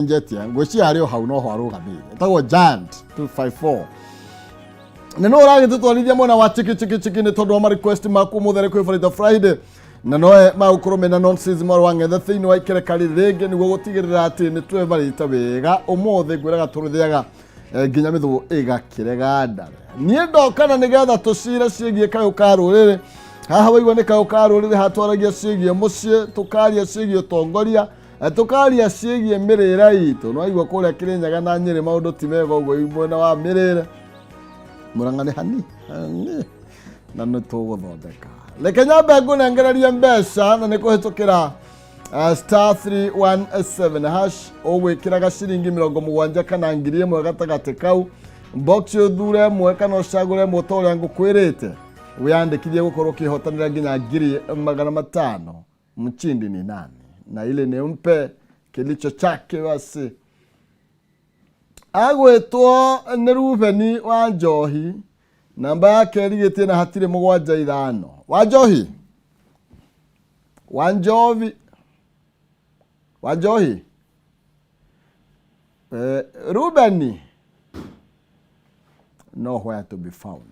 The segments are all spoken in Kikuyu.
Njetia ngwĩciria arĩ o hau noho arũgamĩire, etagwo Giant 254 na no ũragĩtũtwarithia mwena wa chiki chiki chiki nĩ tondũ wa ma request maku ũmũthĩ arĩ kwĩ Farida Friday na noe magũkorwo mena nonsense mwarĩ wa ng'ethe thĩinĩ wa ikereka rĩrĩ rĩngĩ nĩguo gũtigĩrĩra atĩ nĩ twebarĩte wega ũmũthĩ ngwĩraga tũrĩthĩaga nginya mĩthũgũ ĩgakĩrega ndare. Niĩ ndokana nĩgetha tũcire ciĩgiĩ kayũ ka rũrĩrĩ. Haha waigua nĩ kayũ ka rũrĩrĩ, hatwaragia ciĩgiĩ mũciĩ, tũkaria ciĩgiĩ ũtongoria, tũkaria ciĩgiĩ mĩrĩre itũ. Nĩ waigua kũrĩa Kĩrĩnyaga na Nyĩrĩ maũndũ ti mega ũguo mwena wa mĩrĩre. Mũrang'a nĩ hani hani na nĩ tũgũthondeka. Reke nyambe ngũnengererie mbeca na nĩ kũhĩtũkĩra star 317 hash, ũgwĩkĩraga ciringi 70 kana 1000 gatagatĩ kau, box ũthure ĩmwe kana ũcagũre ĩmwe ta ũrĩa ngũkwĩrĩte, wĩyandĩkithie gũkorwo ũkĩhotanĩra nginya 500,000. Mchindi ni nani? Na ile nimpe kilicho chake basi. Agwĩtwo nĩ Rubeni wa Njohi, namba yake ĩrigĩtie na hatirĩ 75. Wa Njohi, wa Njovi, wa Njohi, Rubeni nowhere to be found.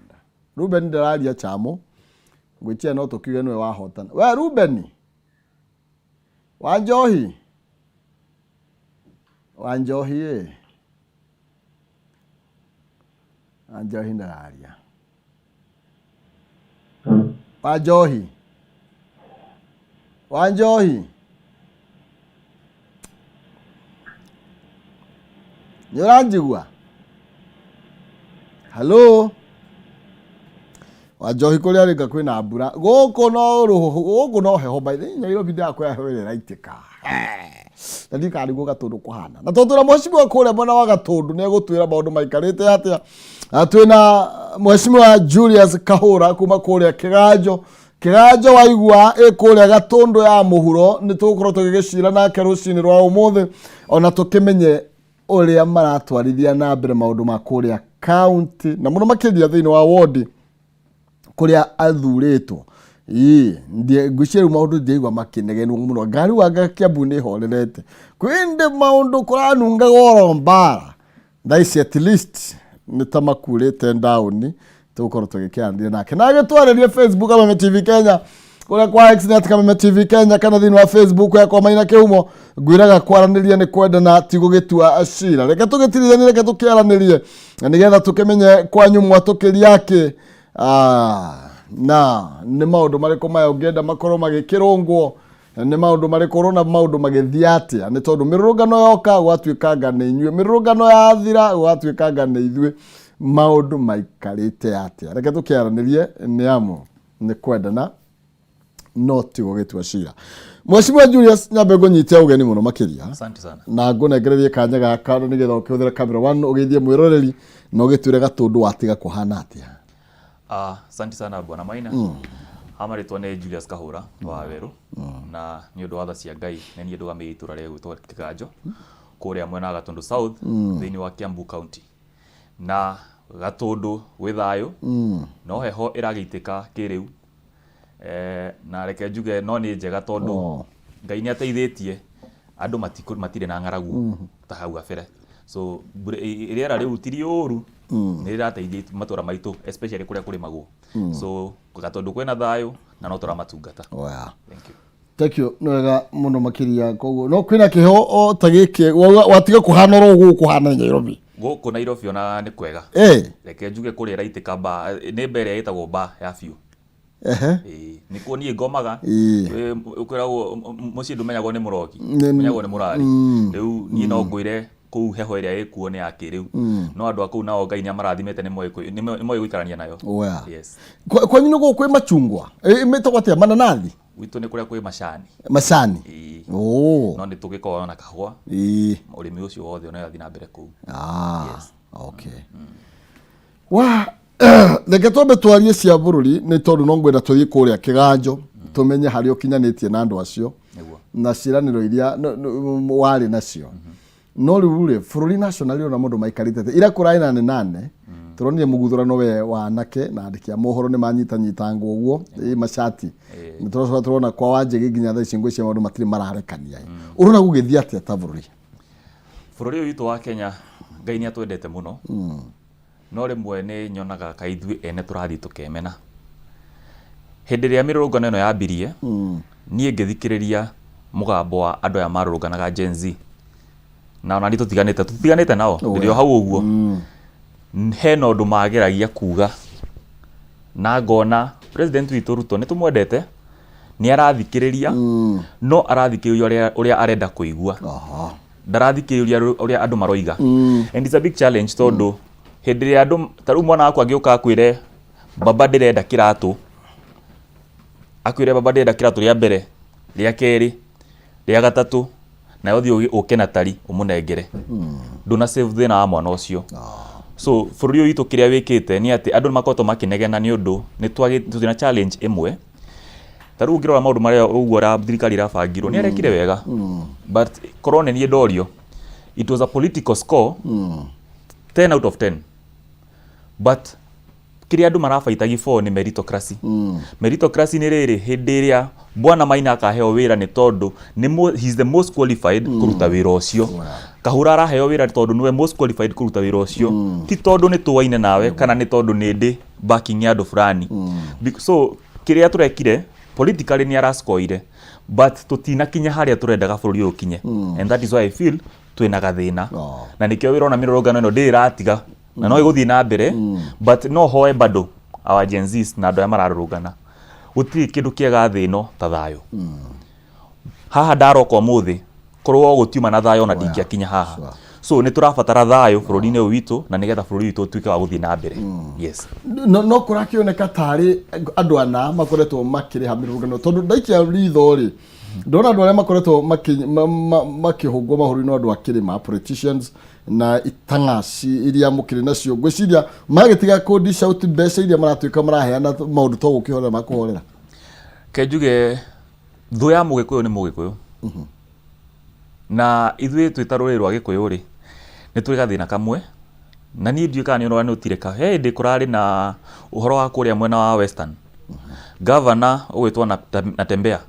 Ruben ndararia chamo ngwĩtia no tũkiuge nĩwe wahotana. We Rubeni wa Njohi, wa Njohi ĩ, wa Njohi ndararia, wa Njohi, wa Njohi nĩ ũranjigua? Hello, wa Njohi kũrĩa rĩnga kwĩna mbura gũkũ no rũhuho, gũkũ no heho. By the way, Nairobi ndĩrakwĩra heho ĩrĩa ĩraitĩka na ndiũ kana nĩguo Gatũndũ kũhana, na tondũ twĩna mheshimiwa kũrĩa mwena wa Gatũndũ nĩ egũtwĩra maũndũ maikarĩte atĩa. Twĩna mheshimiwa Julius Kahũra kuma kũrĩa Kĩganjo. Kĩganjo waigua ĩ kũrĩa Gatũndũ ya mũhuro, nĩ tũgũkorwo tũgĩgĩcira nake rũcinĩ rwa ũmũthĩ ona tũkĩmenye ũrĩa maratwarithia na mbere maũndũ ma kũrĩa county na mũno makĩria thĩinĩ wa wodi kũrĩa athurĩtwo. Ĩĩ ngwĩciria rĩu maũndũ ndiraigua makĩnegenwo mũno, ngari wanga Kiambu nĩ ĩhorerete, kwĩndĩ maũndũ kũranungaga oro mbara. Thaa ici at least nĩ ta makurĩte ndaũni, tũgũkorwo tũgĩkĩaranĩria nake na agĩtwarĩrie Facebook Kameme TV Kenya, kũrĩa kwa X net Kameme TV Kenya, kana thĩinĩ wa Facebook yakwa Maina Kĩhumo. Ngwĩraga kwaranĩria nĩ kwendana, ti gũgĩtua cira. Reke tũgĩtirithanie, reke tũkĩaranĩrie na nĩgetha tũkĩmenye kwanyu mwatũkĩria akĩ na nĩ maũndũ marĩkũ maya ũngĩenda makorwo magĩkĩrũngwo, nĩ maũndũ marĩkũ ũrona maũndũ magĩthiĩ atĩa, nĩ tondũ mĩrũrũngano yoka gwatuĩkanga nĩ inyuĩ, mĩrũrũngano yathira gwatuĩkanga nĩ ithuĩ. Maũndũ maikarĩte atĩa? Reke tũkĩaranĩrie, nĩ amu nĩ kwendana no ti gũgĩtua cira. Mheshimiwa Julius, nyambe ngũnyite ũgeni mũno makĩria. Asante sana. Na ngũnengererie kanya gaka nĩgetha ũkĩhũthĩra camera one ũgeithie mwĩroreri na ũgĩtwĩre Gatũndũ watiga kũhana atĩa. Asante sana bwana Maina. Marĩtwa nĩ Julius Kahũra wa Werũ na nĩ ũndũ wa tha cia Ngai nĩ niĩ ndũgamĩrĩire itũra rĩa gwĩtwo Kĩganjo kũrĩa mwena wa Gatundu South thĩinĩ wa Kiambu County. Na Gatũndũ gwĩ thayũ, no heho ĩragĩitĩka kĩrĩu. Na reke njuge no nĩ njega tondũ Ngai nĩ ateithĩtie andũ matirĩ na ng'aragu ta hau gabere. So rĩera rĩu ti rĩũru, nĩ rĩrateithia matũra maitũ especially kũrĩa kũrĩmagwo. So tondũ kwĩna thayũ na no tũramatungata. Thank you. Thank you, nĩ wega mũno makĩria. Koguo no kwĩna kĩheo o ta gĩkĩ watiga kũhana oro ũguo kũhana Nairobi? Gũkũ Nairobi ona nĩ kwega. Reke njuge kũrĩa ĩraitĩka ba nĩ mba ĩrĩa ĩtagwo ba ya biũ. Ĩĩ, nĩkuo niĩ ngomaga. Kwĩragwo mũciĩ ndũmenyagwo nĩ mũrogi, ũmenyagwo nĩ mũrari. Rĩu niĩ no ngwĩre kũu heho ĩrĩa ĩkuo nĩ ya kĩrĩu, no andũ a kũu nao Ngai nĩ amarathimĩte, nĩ moĩ gũikarania nayo. Yes. Kwanyu nĩ kwĩ machungwa ĩtagwo atĩa, mananathi? Gwitũ nĩ kũrĩa kwĩ macani. Macani. Ĩĩ. No nĩ tũgĩkoragwo na kahũa. Ũrĩmi ũcio wothe ona ũrathiĩ na mbere kũu. Yes. Okay. Wa reke twambe twarie cia bũrũri nĩ tondũ no ngwenda tũthiĩ kũrĩa Kĩganjo tũmenye harĩa ũkinyanĩtie na andũ acio na ciĩranĩro iria warĩ nacio. No rĩu rĩ, bũrũri nationally ona mũndũ maikarĩte atĩa? Ira kũrarĩ nane nane tũronire mũguthũrano we wa anake na andĩki a mohoro nĩ manyitanyitangwo ũguo ĩ macati, nĩ tũracoka tũrona kwa Wanjĩgĩ nginya thaa ici ngwĩciria maũndũ matirĩ mararekania. Ũrona gũgĩthiĩ atĩa ta bũrũri? Bũrũri ũyũ witũ wa Kenya, Ngai nĩ atwendete mũno, no rĩmwe nĩ nyonaga ka ithuĩ ene tũrathiĩ tũkemena. Hĩndĩ ĩrĩa mĩrũrũngano ĩno yambirie, niĩ ngĩthikĩrĩria mũgambo wa andũ aya marũrũnganaga Gen Z, na ona niĩ tũtiganĩte nao, ndĩrĩ o hau ũguo. Hena ũndũ mageragia kuga na ngona president witũ Ruto nĩ tũmwendete, nĩ arathikĩrĩria, no arathikĩrĩria ũrĩa arenda kũigua. Ndarathikĩrĩria ũrĩa andũ maroiga. And it's a big challenge, tondũ hĩndĩ ĩrĩa andũ ta rĩu mwana waku angĩũka akwĩre, "Baba, ndĩrenda kĩratũ," akwĩre, "Baba, ndĩrenda kĩratũ," rĩa mbere, rĩa kerĩ, rĩa gatatũ, nawe ũthiĩ ũke na tari ũmũnengere, ndũna save thĩna wa mwana ũcio. So bũrũri ũyũ witũ, kĩrĩa wĩkĩte nĩ atĩ andũ nĩ makoretwo makĩnegena nĩ ũndũ nĩ twĩna challenge ĩmwe. Ta rĩu ũngĩrora maũndũ marĩa ũguo thirikari ĩrabangirwo, nĩ arekire wega, but korwo nĩ niĩ ndorio, it was a political score 10 out of 10, but kĩrĩa andũ marabaitagi for nĩ meritocracy. Meritocracy nĩ rĩrĩ, hĩndĩ ĩrĩa Bwana Maina akaheo wĩra nĩ tondũ he's the most qualified kũruta wĩra ũcio. Kahũra araheo wĩra tondũ nĩwe most qualified kũruta wĩra ũcio, ti tondũ nĩ tũaine nawe kana nĩ tondũ nĩ ndĩ backing ya andũ fulani. So kĩrĩa tũrekire politically, nĩ arascoire, but tũtinakinya harĩa tũrendaga bũrũri ũyũ ũkinye, and that is why I feel twĩna gathĩna. Na nĩkĩo wĩrona mĩrũrũngano ĩno ndĩrĩ ĩratiga na no ĩgũthiĩ na mbere, but no hoe bado our Gen Zs na andũ arĩa mararũrũngana, gũtirĩ kĩndũ kĩega thĩ ĩno ta thayũ. Haha ndaroka ũmũthĩ, korwo gũtiuma na thayũ, ona ndingĩakinya haha. So nĩ tũrabatara thayũ bũrũri-inĩ ũyũ witũ, na nĩgetha bũrũri witũ ũtuĩke wa gũthiĩ na mbere, yes. No kũrakĩoneka tarĩ andũ ana makoretwo makĩrĩha mĩrũrũngano, tondũ ndaikia ritho rĩ, ndona andũ arĩa makoretwo makĩhũngwo mabũrũri-inĩ, andũ a kĩrĩma, politicians na itang'aci iria mũkĩrĩ nacio, ngwĩciria magĩtiga kũ dish out mbeca iria maratuĩka maraheana, maũndũ to gũkĩhorera makũhorera. Ke njuge thũ ya Mũgĩkũyũ nĩ Mũgĩkũyũ, na ithuĩ twĩ ta rũrĩrĩ rwa Gĩkũyũ rĩ, nĩ tũrĩ gathĩna kamwe, na niĩ ndiũĩ kana nĩ ũrona nĩ ũtire ka he hĩndĩ kũrarĩ na ũhoro wa kũrĩa mwena wa Western, governor ũgwĩtwo Natembea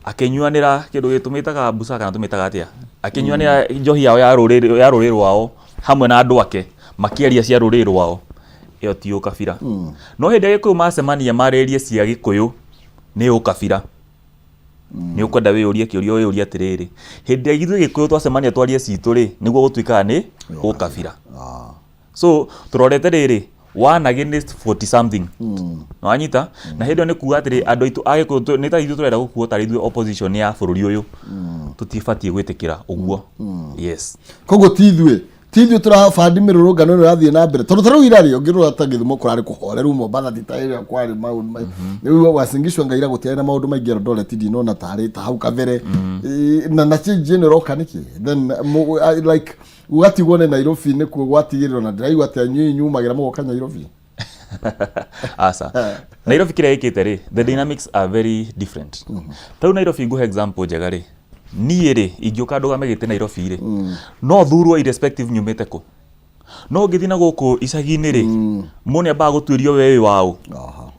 akĩnyuanĩra kĩndũ gĩtũmĩtaga busa kana tũmĩtaga atĩa, akĩnyuanĩra njohi yao ya rũrĩrĩ rwao hamwe na andũ ake, makĩaria cia rũrĩrĩ rwao. Ĩyo ti ũkabira. No hĩndĩ ĩrĩa Gĩkũyũ macemania marĩrie cia Gĩkũyũ, nĩ ũkabira. Nĩ ũkwenda wĩyũrie kĩũria, wĩyũrie atĩrĩrĩ, hĩndĩ ĩrĩa ithuĩ Gĩkũyũ twacemania twarie citũ rĩ, nĩguo gũtuĩkaga nĩ ũkabira? So tũrorete rĩrĩ, one against 40 something, wanyita? Na hĩndĩ ĩyo nĩ kuga atĩrĩ, andũ aitũ a Gĩkũyũ nĩ ta ithuĩ tũrenda gũkuo tarĩ ithuĩ opposition ya bũrũri ũyũ. Tũtibatiĩ gwĩtĩkĩra ũguo, yes. Koguo ti ithuĩ tũrabandi mĩrũrũngano ĩno ĩrathiĩ na mbere, tondũ ta rĩu ira rĩ, ũngĩrora ta Gĩthumo kũrarĩ kũhoreru, Mombatha ti ta ĩrĩa kwarĩ maũndũ rĩu Uasin Gishu ngaira gũtiarĩ na maũndũ maingĩ, Eldoret ndinona tarĩ ta hau kabere. Na change ĩno ĩroka nĩkĩ then like gũgatigwo nĩ Nairobi nĩkuo gwatigĩrĩrwo, na ndĩraigua atĩ inyuĩ nyumagĩra mũgoka Nairobi? Aca, Nairobi kĩrĩa ĩkĩte rĩ, the dynamics are very different. Ta rĩu Nairobi, ngũhe example njega rĩ, niĩ rĩ, ingĩũka ndũgame gĩtĩ Nairobi rĩ, no thurwo irrespective nyumĩte kũ. No ũngĩthiĩ na gũkũ icagi-inĩ rĩ, mũndũ nĩ ambaga gũtuĩrio, we wĩ waũ,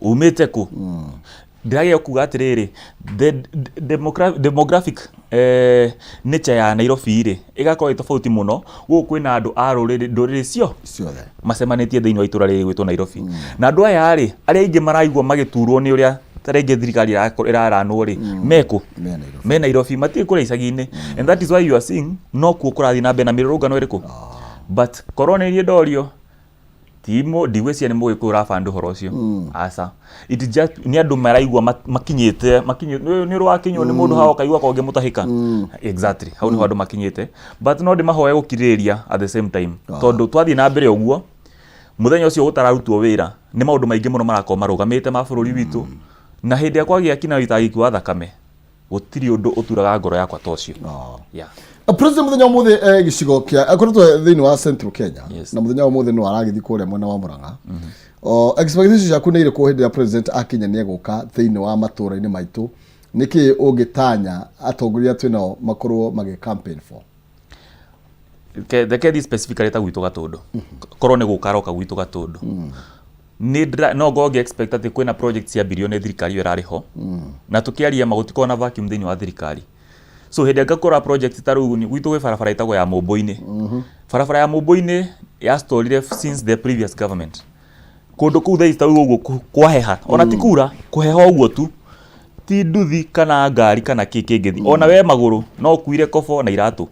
umĩte kũ? Ndĩrageria kuga atĩrĩrĩ, the demographic nature ya Nairobi rĩ, ĩgakorwo ĩ tofauti mũno. Gũkũ kwĩna andũ a rũrĩrĩ, ndũrĩrĩ cio ciothe macemanĩtie thĩinĩ wa itũra rĩrĩ gwĩtwo Nairobi. Na andũ aya rĩ, arĩa aingĩ maraigua magĩturwo nĩ ũrĩa ta rĩngĩ thirikari ĩraranwo rĩ, mekũ? Me Nairobi. Me Nairobi, matirĩ kũrĩa icagi-inĩ, and that is why you are seeing no kuo kũrathiĩ na mbere na mĩrũrũngano ĩrĩkũ. But korwo nĩ niĩ ndorio, ti ndigwĩciria nĩ Mũgĩkũyũ ũrabanda ũhoro ũcio, aca. It just nĩ andũ maraigua makinyĩte nĩ ũrĩ wakinywo nĩ mũndũ haha ũkaigua ka ũngĩmũtahĩka. Exactly, hau nĩho andũ makinyĩte, but no ndĩmahoe gũkirĩrĩria at the same time, tondũ twathiĩ na mbere ũguo, mũthenya ũcio gũtararutwo wĩra, nĩ maũndũ maingĩ mũno marakorwo marũgamĩte ma bũrũri witũ. Na hĩndĩ ĩrĩa kwagĩa kina wĩitangĩki wa thakame, gũtirĩ ũndũ ũturaga ngoro yakwa ta ũcio, yeah. President mũthenya ũmũthĩ gĩcigo kĩa akoretwo thĩinĩ wa Central Kenya, na mũthenya wa ũmũthĩ no aragĩthiĩ kũrĩa mwena wa Murang'a. O expectations ciaku nĩ irĩkũ hĩndĩ ĩrĩa president akinya nĩ egũka thĩinĩ wa matũũra-inĩ maitũ? Nĩkĩ ũngĩtanya atongoria twĩ nao makorwo magĩ campaign for? Reke thiĩ specifically ta gwitũ Gatũndũ. Korwo nĩ gũka aroka gwitũ Gatũndũ, nĩ no ngorwo ngĩ expect atĩ kwĩna project ciambirio nĩ thirikari ĩyo ĩrarĩ ho, na tũkĩaria ma, gũtikoragwo na vacuum thĩinĩ wa thirikari. So hĩndĩ ĩrĩa ngakora project ta rĩu gwitũ gwĩ barabara ĩtagwo ya Mũmbũ-inĩ. Barabara ya Mũmbũ-inĩ yastorire since the previous government. Kũndũ kũu thaa ici ta rĩu ũguo kwaheha, ona ti kura, kũheha ũguo tu, ti nduthi kana ngari kana kĩ kĩngĩthiĩ. Ona we magũrũ no ũkuire kobo na iratũ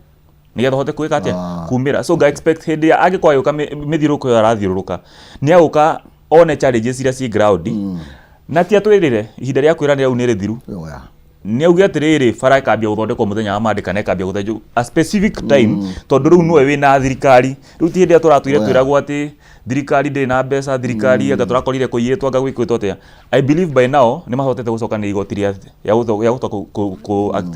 nĩgetha ũhote gwĩka atĩa? Kumĩra. So nga expect hĩndĩ ĩrĩa angĩkorwo agĩũka mĩthiũrũrũko ĩyo arathiũrũrũka, nĩ agũka one challenges iria ciĩ ground, na ti atwĩrĩre ihinda rĩa kwĩranĩra rĩu nĩ rĩthiru. Nĩ auge atĩrĩrĩ, bara ĩkambia gũthondekwo mũthenya wa Monday kana ĩkambia gũthondekwo a specific time, tondũ rĩu nĩwe wĩna thirikari. Rĩu ti hĩndĩ ĩrĩa tũratũire twĩragwo atĩ thirikari ndĩrĩ na mbeca, thirikari anga tũrakorire kũiyĩtwo, anga gwĩkĩtwo atĩa. I believe by now nĩ mahotete gũcokanĩria igoti rĩa rĩa gũhota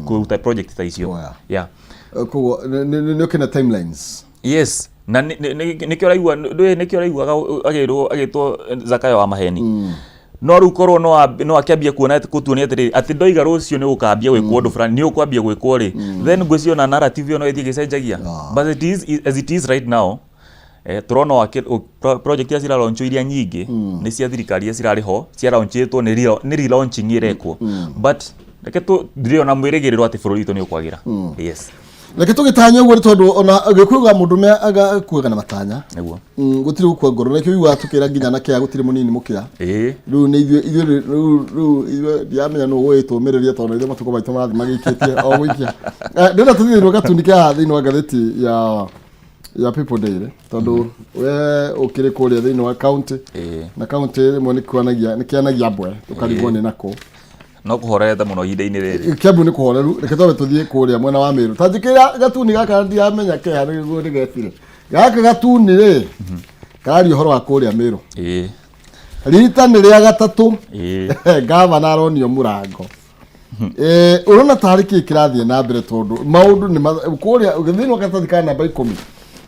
kũruta project ta icio. Yeah. Koguo nĩ ũkĩna timelines. Yes, na nĩkĩo ũraigua ndũĩ, nĩkĩo ũraiguaga agĩrwo agĩtwo Zakayo wa maheni. No rĩu korwo no akĩambie kuona gũtuonia atĩrĩrĩ, atĩ ndoiga rũciũ nĩ gũkambia gwĩkwo ũndũ fulani, nĩ ũkwambia gwĩkwo rĩ, then ngwĩciria ona narrative ĩyo no ĩthiĩ ĩgĩcenjagia. But it is as it is right now, tũrona o project iria ciralaunchwo iria nyingĩ nĩ cia thirikari iria cirarĩ ho cialaunchĩtwo, nĩ relaunching ĩrekwo, but reke ndĩrĩ ona mwĩrĩgĩrĩro atĩ bũrũri witũ nĩ ũkwagĩra. Yes. Reke tũgĩtanya ũguo, nĩ tondũ ona gĩkuaga mũndũ agakuaga na matanya. Nĩguo. Gũtirĩ gũkua ngoro, nĩkĩo ũiguaga tũkĩra nginya na kĩa gũtirĩ mũnini mũkĩa. Rĩu nĩ ithuĩ rĩu ithuĩ ndiramenya nũ ũgũgĩtũmĩrĩria, tondũ ithuĩ matukũ maitũ marathiĩ magĩikĩtie o gũikia. Ndĩrenda tũthiĩ thĩinĩ wa gatuni ke haha thĩinĩ wa ngathĩti ya People Daily, tondũ we ũkĩrĩ kũrĩa thĩinĩ wa county, na county rĩmwe nĩ kĩanagia mbwe tũkarigwo nĩ nakũ. No kũhorerete mũno ihinda-inĩ rĩrĩ. Kiambu nĩ kũhoreru. Reke twambe tũthiĩ kũrĩa mwena wa Meru. Ta njĩkĩra gatuni gaka, ndiramenya keha nĩguo nĩgetire gaka gatuni rĩ, kararia ũhoro wa kũrĩa Meru. Rita nĩ rĩa gatatũ gavana aronio mũrango. Ũrona tarĩ kĩ kĩrathiĩ na mbere, tondũ maũndũ nĩ kũrĩa thĩinĩ wa karatathi ka namba 10?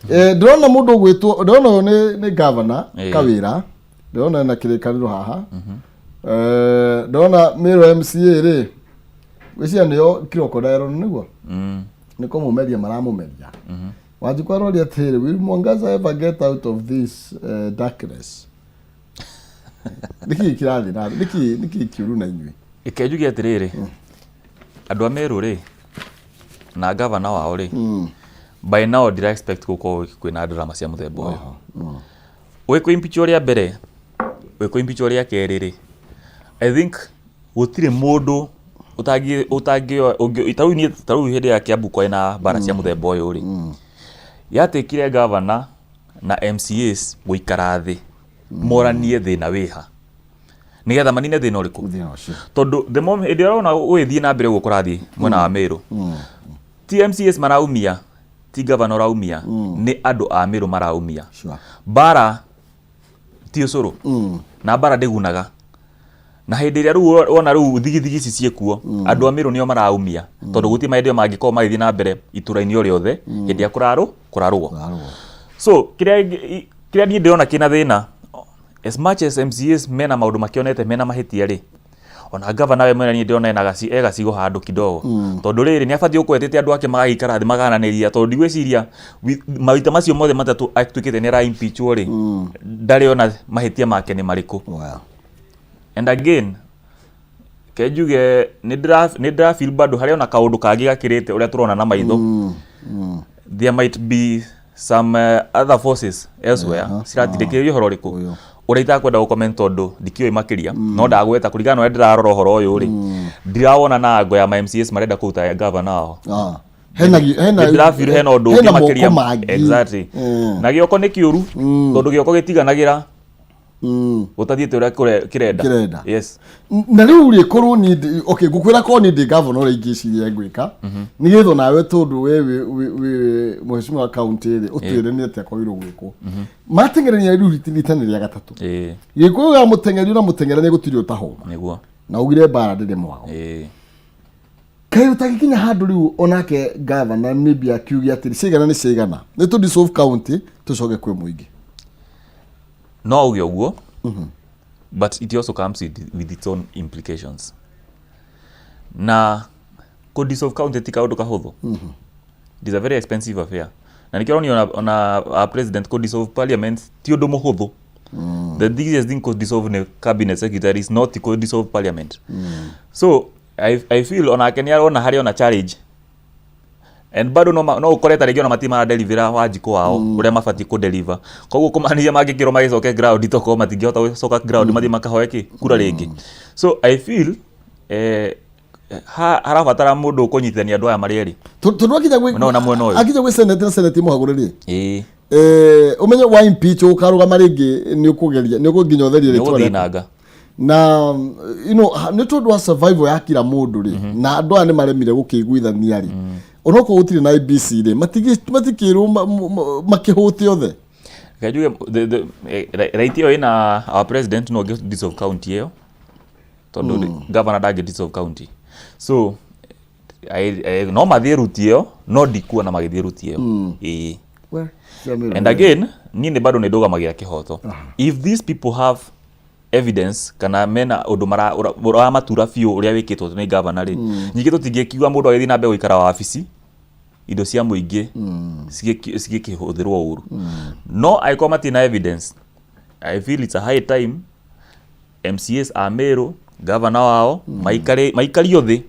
Ndĩrona mũndũ ũgwĩtwo, ndĩrona ũyũ nĩ gavana Kawĩra, ndĩrona na kĩrĩkanĩro haha. Ndĩrona Meru MCA rĩ, gwĩciria nĩo Crocodile nĩguo nĩ kũmũmeria maramũmeria. Wanjikũ aroria atĩrĩrĩ, "Will Mwangaza ever get out of this darkness?" Nĩkĩ kĩrathiĩ na mbere? Nĩkĩ kĩũru na inyuĩ? Reke njuge atĩrĩrĩ, andũ a Meru rĩ, na gavana wao rĩ, by now ndira expect gũkorwo kwĩna drama cia mũthemba ũyũ. Wĩ impeach rĩa mbere, wĩ impeach rĩa kerĩ rĩ, I think gũtirĩ mũndũ ũtangĩ ũtangĩ ũngĩ ta rĩu niĩ, ta rĩu hĩndĩ ya Kiambu kwarĩ na mbara cia mũthemba ũyũ rĩ, yatĩkire gavana na MCAs gũikara thĩ moranie thĩna wĩha nĩgetha manine thĩna ũrĩkũ. Thĩna ũcio. Tondũ the moment hĩndĩ ĩrĩa ũrona ũgĩthiĩ na mbere ũguo kũrathiĩ mwena wa Meru, ti MCAs maraumia, ti gavana ũraumia, nĩ andũ a Meru maraumia. Mbara ti ũcũrũ na mbara ndĩgunaga, na hĩndĩ ĩrĩa rĩu wona rĩu thigithigi ici ciĩkuo, andũ a Meru nĩo maraumia, tondũ gũtirĩ maendeleo mangĩkorwo magĩthiĩ na mbere itũra-inĩ o rĩothe hĩndĩ ĩrĩa kũrarũo. Kũrarũo. So kĩrĩa niĩ ndĩrona kĩna thĩna, as much as MCAs mena maũndũ makĩonete mena mahĩtia rĩ, ona gavana we mwene niĩ ndĩrona e gacigo handũ kidogo, tondũ rĩrĩ nĩ abatiĩ gũkorwo etĩte andũ ake magagĩikara thĩ magananĩria, tondũ ndigwĩciria maita macio mothe matatũ atuĩkĩte nĩ ara impeachwo rĩ, ndarĩ ona mahĩtia make nĩ marĩkũ. And again, ke njuge nĩ ndĩra feel bado harĩ ona kaũndũ kangĩ gakĩrĩte ũrĩa tũrona na maitho. There might be some other forces elsewhere ciratindĩkĩrĩria ũhoro ũrĩkũ Ũyũ. Ũrĩa itakwenda gũ comment tondũ ndikĩũĩ makĩria, no ndagweta kũringana na ũrĩa ndĩrarora ũhoro ũyũ rĩ, ndirawona na ngo ya ma MCAs marenda kũruta gavana wao. Hena Ndĩrafeel hena ũndũ ũngĩ hena moko makĩria. mangĩ. Exactly. Na gĩoko nĩ kĩũru, tondũ gĩoko gĩtiganagĩra gũtathiĩte ũrĩa kĩrenda. Kĩrenda. Yes. Na rĩu rĩ, korwo niĩ okay, ngũkwĩra, korwo niĩ ndĩ gavana, ũrĩa ingĩciria ngwĩka nĩgetha nawe, tondũ we wĩ mheshimiwa wa county rĩ, ũtwĩre nĩ atĩa kwagĩrĩirwo gwĩkwo. Mateng'erania rĩu rita nĩ rĩa gatatũ. Gĩkũyũ ga mũteng'eri na mũteng'erania gũtirĩ ũtahũma. Na ugire mbara ndĩrĩ mwago. Kaĩ ũtagĩkinya handũ rĩu onake gavana maybe akiuge atĩrĩ, ciigana nĩ ciigana, nĩ tũ dissolve county tũcoke kwĩ mũingĩ? No auge ũguo, but it also comes with its own implications, na kũ dissolve county ti kaũndũ kahũthũ. It is a very expensive affair, na nĩkĩo ũronio ona president kũ dissolve parliament ti ũndũ mũhũthũ. The easiest thing kũ dissolve nĩ cabinet secretaries, not kũ dissolve parliament. So I feel onake nĩ arona harĩ ona challenge. And bado no ũkore ta rĩngĩ ona matirĩ maradelivera Wanjikũ wao ũrĩa mabatiĩ kũdeliver. Koguo kũmaanisha mangĩkĩrwo magĩcoke ground, tokorwo matingĩhota gũcoka ground mathiĩ makahoe kĩ kura rĩngĩ. So I feel harabatara mũndũ ũkũnyitithania andũ aya marĩ erĩ. Tondũ akinya gwĩ Mwena ũyũ na mwena ũyũ. Akinya gwĩ senate na senate ĩmũhagũrĩrie. Ĩĩ. Ũmenye wa impeach ũkarũgama rĩngĩ, nĩ ũkũgeria, nĩ ũkũnginya ũtherie nĩ rĩtwa ũgũthiĩ rĩaku. nanga. Na nĩ tondũ wa survival ya kila mũndũ rĩ, na andũ aya nĩ maremire gũkĩiguithania rĩ, onokorwo gũtirĩ na IEBC rĩ, matikĩrwo makĩhũte othe. Reke njuge right ĩyo ĩna our president no ũngĩ dissolve county ĩyo, tondũ governor ndangĩ dissolve county. So no mathiĩ route ĩyo, no ndikuona magĩthiĩ route ĩyo, ĩĩ. And again, niĩ nĩ bado nĩ ndũgamagia kĩhoto. If these people have evidence kana mena ũndũ ũramatura biũ ũrĩa wĩkĩtwo nĩ governor rĩ, ningĩ tũtingĩkiuga mũndũ agĩthiĩ na mbere gũikara wabici, indo cia mũingĩ cigĩkĩhũthĩrwo ũru. No angĩkorwo matirĩ na evidence, I feel it's a high time MCAs a Meru, governor wao, maikare maikario thĩ,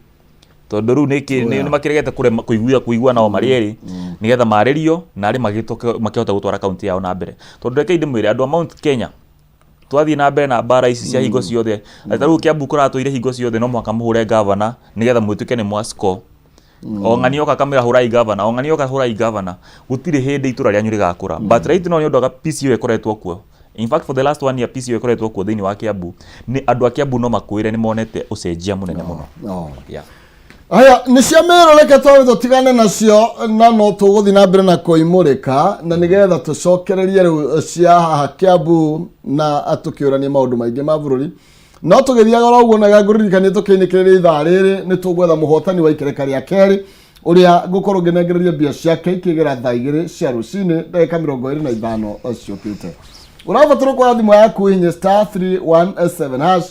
tondũ rĩu nĩ makĩregete kũrema kũigua nao marĩ erĩ, nĩgetha marĩrio na arĩ makĩhota gũtwara kaunti yao na mbere. Tondũ rekei ndĩmwĩre, andũ a Mount Kenya, twathiĩ na mbere na mbara ici cia hingo ciothe, atĩ ta rĩu Kiambu kũratũire hingo ciothe no mũhaka mũhũre governor nĩgetha mwĩtuĩke nĩ mwa score, o ng'ani oka akamwĩra hũrai governor, o ng'ani oka hũrai governor, gũtirĩ hĩndĩ itũra rĩanyu rĩgakũra. But right now, nĩ ũndũ wa peace ĩyo ĩkoretwo kuo, in fact for the last one year peace ĩyo ĩkoretwo kuo thĩinĩ wa Kiambu, nĩ andũ a Kiambu no makwĩre nĩ monete ũcenjia mũnene mũno. Yeah. Aya nĩ cia Mĩrũ, reke twawe tũtigane nacio, na no tũgũthiĩ na mbere na kũimũrĩka na nĩgetha tũcokererie rĩu cia haha Kiambu na tũkĩũranie maũndũ maingĩ ma bũrũri. No tũgĩthiaga oro ũguo, na ngũririkanie tũkĩinĩkĩrĩria ithaa rĩrĩ nĩ tũgwetha mũhotani wa ikereka rĩa kerĩ ũrĩa ngũkorwo ngĩnengereria mbia ciake ikĩgera thaa 2 cia rũcinĩ ndagĩka 25 ciũkĩte. Ũrabatara kuoya thimũ yaku, hihinye *317#,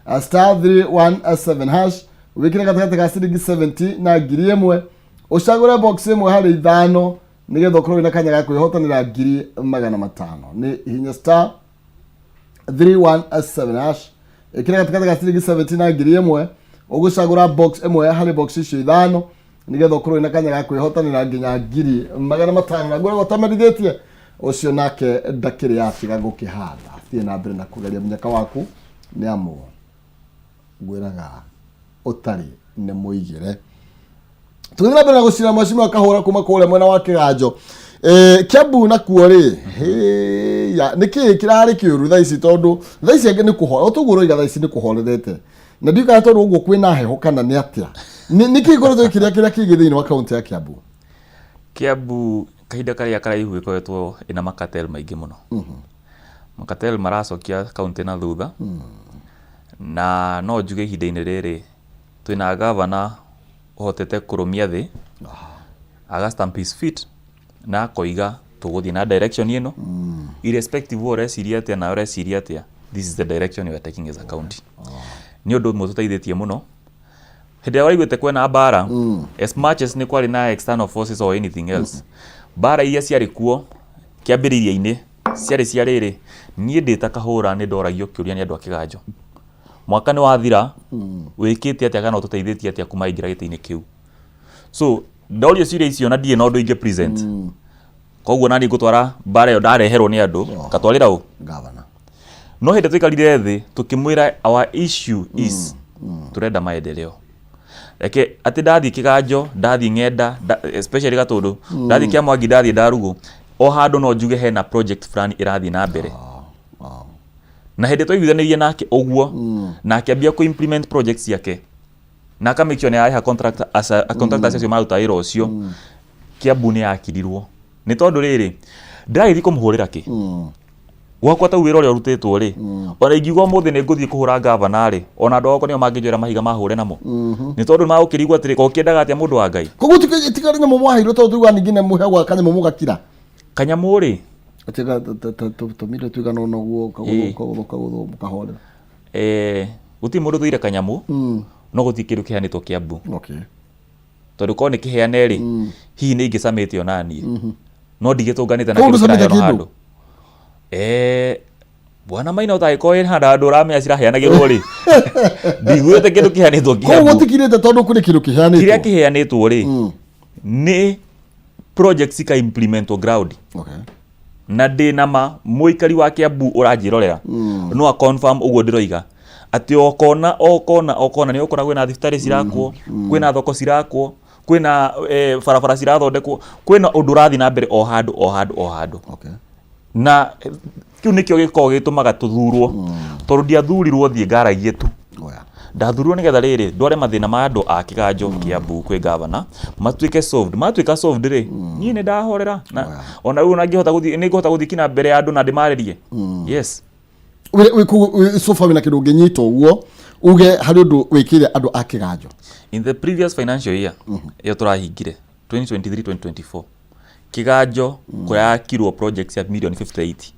*317#, wĩkĩre gatagatĩ ga ciringi 70 na 1000, ũcagũre box ĩmwe harĩ ithano nĩgetha ũkorwo wĩna kanya ga kwĩhotanĩra 500,000. Nĩ hinya *317#, ĩkĩra gatagatĩ ga ciringi 70 na 1000, ũgũcagũra box ĩmwe harĩ box icio ithano nĩgetha ũkorwo wĩna kanya ga kwĩhotanĩra nginya 500,000. Na ngũragwo ũtamerithĩtie ũcio nake ndakĩrĩ yatiga gũkĩhanda. Thiĩ na mbere na kũgeria mũnyaka waku, nĩ amu ngwĩraga ũtarĩ nĩ mũigĩre. Tũgĩthiĩ na mbere na gũcira mheshimiwa Kahũra kuma kũrĩa mwena wa Kĩganjo, Kiambu nakuo rĩ, hĩya, nĩ kĩĩ kĩrarĩ kĩũru thaa ici? Tondũ thaa ici angĩ nĩ kũhora o toguo ũroiga, thaa ici nĩ kũhorerete, na ndiũĩ kana tondũ ũguo kwĩna heho kana nĩ atĩa. Nĩ kĩĩ gĩkoretwo kĩrĩa kĩrĩa kĩngĩ thĩinĩ wa kaunti ya Kiambu? Kiambu kahinda karĩa karaihu ĩkoretwo ĩna macartel maingĩ mũno. Macartel maracokia kaunti na thutha, na no njuge ihinda-inĩ rĩrĩ twĩna gavana ũhotete kũrũmia thĩ, aga stamp his feet na akoiga tũgũthiĩ na direction ĩno, irrespective wa ũreciria atĩa na ũreciria atĩa, this is the direction we are taking as a county. Nĩ ũndũ ũmwe tũteithĩtie mũno. Hĩndĩ ĩrĩa waiguĩte kwĩna mbara, as much as nĩ kwarĩ na external forces or anything else, mbara iria ciarĩ kuo kĩambĩrĩria-inĩ ciarĩ cia rĩrĩ, niĩ ndĩ ta Kahũra nĩ ndoragio kĩũria nĩ andũ a Kĩganjo, mwaka nĩ wathira, wĩkĩte atĩa kana ũtũteithĩtie atĩa kuma ingĩra gĩtĩ-inĩ kĩu? So ndorio ciũria icio na ndirĩ na ũndũ ingĩ present, koguo nani ngũtwara mbara ĩyo ndareherwo nĩ andũ ngatwarĩra ũ? Gavana. No hĩndĩ tũikarire thĩ tũkĩmwĩra our issue is tũrenda maendeleo. Reke atĩ ndathiĩ Kĩganjo, ndathiĩ Ng'enda, especially Gatũndũ, ndathiĩ Kĩamwangi, ndathiĩ Ndarugũ, o handũ no njuge hena project fulani ĩrathiĩ na mbere. Na hĩndĩ twaiguithanĩrie nake ũguo, na akĩambia kũ implement project ciake na aka make sure nĩ ararĩha contractors acio maruta wĩra ũcio, Kiambu nĩ yakirirwo. Nĩ tondũ rĩrĩ, ndĩragĩthiĩ kũmũhũrĩra kĩ gwakwa tau wĩra ũrĩa ũrutĩtwo rĩ, ona ingiuga ũmũthĩ nĩ ngũthiĩ kũhũra gavana rĩ, ona andũ akwa nĩo mangĩnjoera mahiga mahũre namo, nĩ tondũ nĩ magũkĩrigwo atĩrĩ, ko ũkĩendaga atĩa mũndũ wa Ngai? Koguo tiga nyamũ mwaheirwo, tondũ tuga ningĩ nĩ mũheagwo kanyamũ mũgakira. Kanyamũ rĩ? Atiga tũmire tuigana ũna ũguo, kagũthwo, kagũthwo, kagũthwo, mũkahorera. Gũtirĩ mũndũ tũire kanyamũ, no gũtirĩ kĩndũ kĩheanĩtwo Kiambu. Tondũ korwo nĩ kĩheane rĩ, hihi nĩ ingĩcamĩte ona niĩ, no ndigĩtũnganĩte na Koguo kĩndũ ndũcamĩte kĩraheanwo kĩndũ? handũ. Bwana Maina, ũtangĩkorwo wĩ handũ handũ ũramenya ciraheanagĩrwo rĩ, ndiguĩte kĩndũ kĩheanĩtwo Koguo Kiambu. gũtikirĩte tondũ kũrĩ kĩndũ Kĩrĩa kĩheanĩtwo. Kĩheanĩtwo rĩ, nĩ Projects ika implementwo ground. Na ndĩ na ma mũikari wa Kiambu ũranjĩrorera no a confirm ũguo ndĩroiga, atĩ o kona o kona o kona nĩ ũkora kwĩna thibitarĩ cirakwo, kwĩna thoko cirakwo, kwĩna barabara cirathondekwo, kwĩna ũndũ ũrathiĩ na mbere o handũ o handũ o handũ. Na kĩu nĩkĩo gĩkoragwo gĩtũmaga tũthurwo, tondũ ndiathurirwo thiĩ ngaragie tu. Ndathurirwo nĩgetha rĩrĩ ndware mathĩna ma andũ a Kĩganjo, Kiambu kwĩ gavana matuĩke solved. Matuĩka solved rĩ, niĩ nĩ ndahorera na ona rĩu ona ngĩhota gũthiĩ, nĩ ngũhota gũthiĩ kinya mbere ya andũ na ndĩmarĩrie. Yes. So far wĩna kĩndũ ũngĩnyita ũguo uge harĩ ũndũ wĩkĩire andũ a Kĩganjo? In the previous financial year ĩyo tũrahingire, 2023 2024, Kĩganjo kũrakirwo project cia mirioni 58.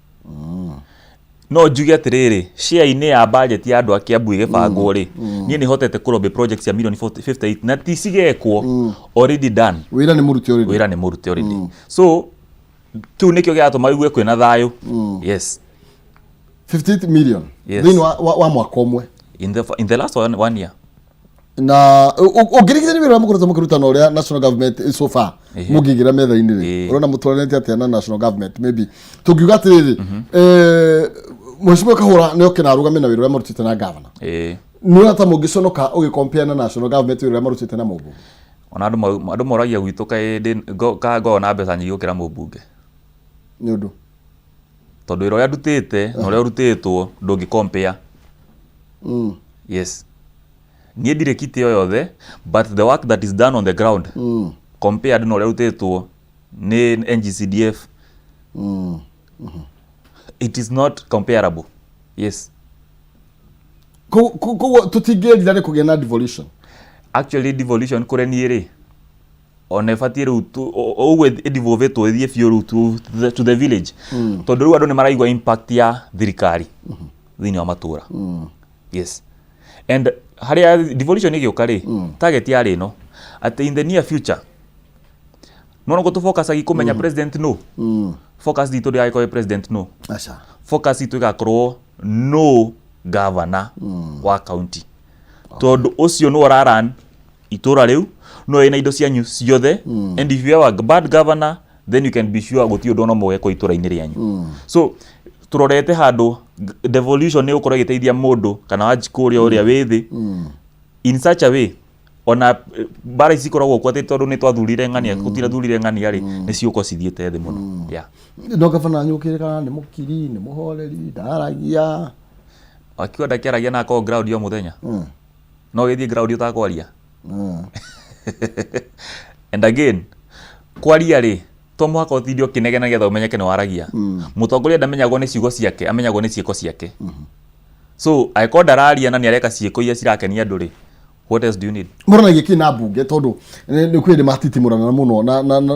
No njuge atĩrĩrĩ, share-inĩ ya budget ya andũ a Kiambu ĩgĩbangwo rĩ, niĩ nĩ hotete kũrobĩ project cia mirioni 58, na ti cigekwo, already done. Wĩra nĩ mũrute already. Wĩra nĩ mũrute already. So kĩu nĩkĩo gĩratũma wigue kwĩna thayũ. Yes. 58 million? Yes. Thĩinĩ wa mwaka ũmwe? In the last one year. Na ũngĩringithania wĩra ũrĩa mũkoretwo mũkĩruta na ũrĩa national government so far mũngĩigĩra metha-inĩ rĩ, ũrona mũtwaranĩte atĩa na national government? Maybe tũngiuga atĩrĩrĩ, Mheshimiwa Kahũra nĩ oke na arũgame na wĩra ũrĩa marutĩte na governor, nĩ ũrona ta mũngĩconoka ũgĩcompare na national government wĩra ũrĩa marutĩte na mũmbunge? Ona andũ moragia gwitũ kaĩ ka ngoragwo na mbeca nyingĩ gũkĩra mũmbunge. Nĩ ũndũ? Tondũ wĩra ũrĩa ndutĩte na ũrĩa ũrutĩtwo ndũngĩ compare. Yes, niĩ ndirĩ kiti o yothe, but the work that is done on the ground compared na ũrĩa ũrutĩtwo nĩ NGCDF, it is not comparable. Yes. Koguo tũtingĩrira nĩ kũgĩa na devolution? Actually, devolution kũrĩ niĩ rĩ, ona ĩbatiĩ rĩu ũguo ĩdevolvĩtwo ĩthiĩ biũ rĩu to the village, tondũ rĩu andũ nĩ maraigua impact ya thirikari thĩinĩ wa matũra. Yes, and harĩa devolution ĩgĩũka rĩ, target yarĩ ĩno atĩ in the near future no nĩguo tũfocusagi kũmenya president no focus itũ ndĩgagĩkorwo ĩ president no. Aca. Focus itũ ĩgakorwo no governor wa county, tondũ ũcio nĩ ũraran itũra rĩu, no ĩna indo cianyu ciothe. And if you have a bad governor, then you can be sure gũtirĩ ũndũ ona ũmwe ũgekwo itũra-inĩ rĩanyu. So tũrorete handũ devolution nĩ gũkorwo ĩgĩteithia mũndũ kana Wanjikũ ũrĩa ũrĩa wĩ thĩ in such a way ona mbara ici ikoragwo kuo atĩ tondũ nĩ twathurire ng'ania, gũtirathurire ng'ania rĩ, nĩ ciũko cithiĩte thĩ mũno, yeah. No gavana wanyu ũkĩrĩkana nĩ mũkiri, nĩ mũhoreri, ndaragia. Akiuga ndakĩaragia na akorwo ground o mũthenya. No gĩthiĩ ground ũtakwaria. And again, kwaria rĩ, to mũhaka ũtinde ũkĩnegena nĩgetha ũmenyeke nĩ waragia. Mũtongoria ndamenyagwo nĩ ciugo ciake, amenyagwo nĩ ciĩko ciake. So angĩkorwo ndararia na nĩ areka ciĩko iria cirakenia andũ rĩ, what else do you need? Mũranagia kĩ na mbunge? Tondũ nĩ kwĩ hĩndĩ matitimũrana mũno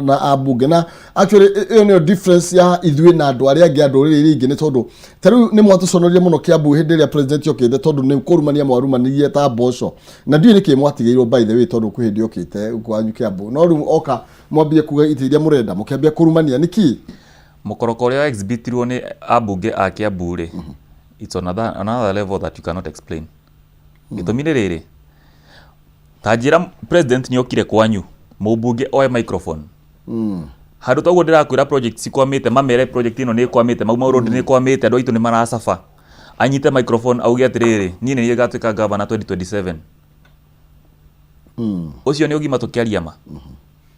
na ambunge, na actually ĩyo nĩyo difference ya ithuĩ na andũ arĩa angĩ a ndũrĩrĩ iria ingĩ, nĩ tondũ ta rĩu nĩ mwatũconorire mũno Kiambu hĩndĩ ĩrĩa president okĩte, tondũ nĩ kũrumania mwarumanirie ta mboco, na ndiũĩ nĩkĩ mwatigĩirwo, by the way, tondũ kwĩ hĩndĩ okĩte kwanyu Kiambu, no rĩu oka mwambie kuga itĩ iria mũrenda, mũkĩambia kũrumania nĩkĩ? Mũkoroko ũrĩa exhibitirwo nĩ ambunge a Kiambu rĩ, it's on another level that you cannot explain. Gĩtũmi nĩ rĩrĩ, ta njĩra, president nĩ okire kwanyu, mũmbunge oe microphone handũ toguo ndĩrakwĩra project cikwamĩte, mamere project ĩno nĩ ĩkwamĩte, Mau Mau Road nĩ ĩkwamĩte, andũ aitũ nĩ maracaba, anyite microphone auge atĩrĩrĩ, "Niĩ nĩ niĩ ngatuĩka governor 2027." Ũcio nĩ ũgima? Tũkĩaria ma,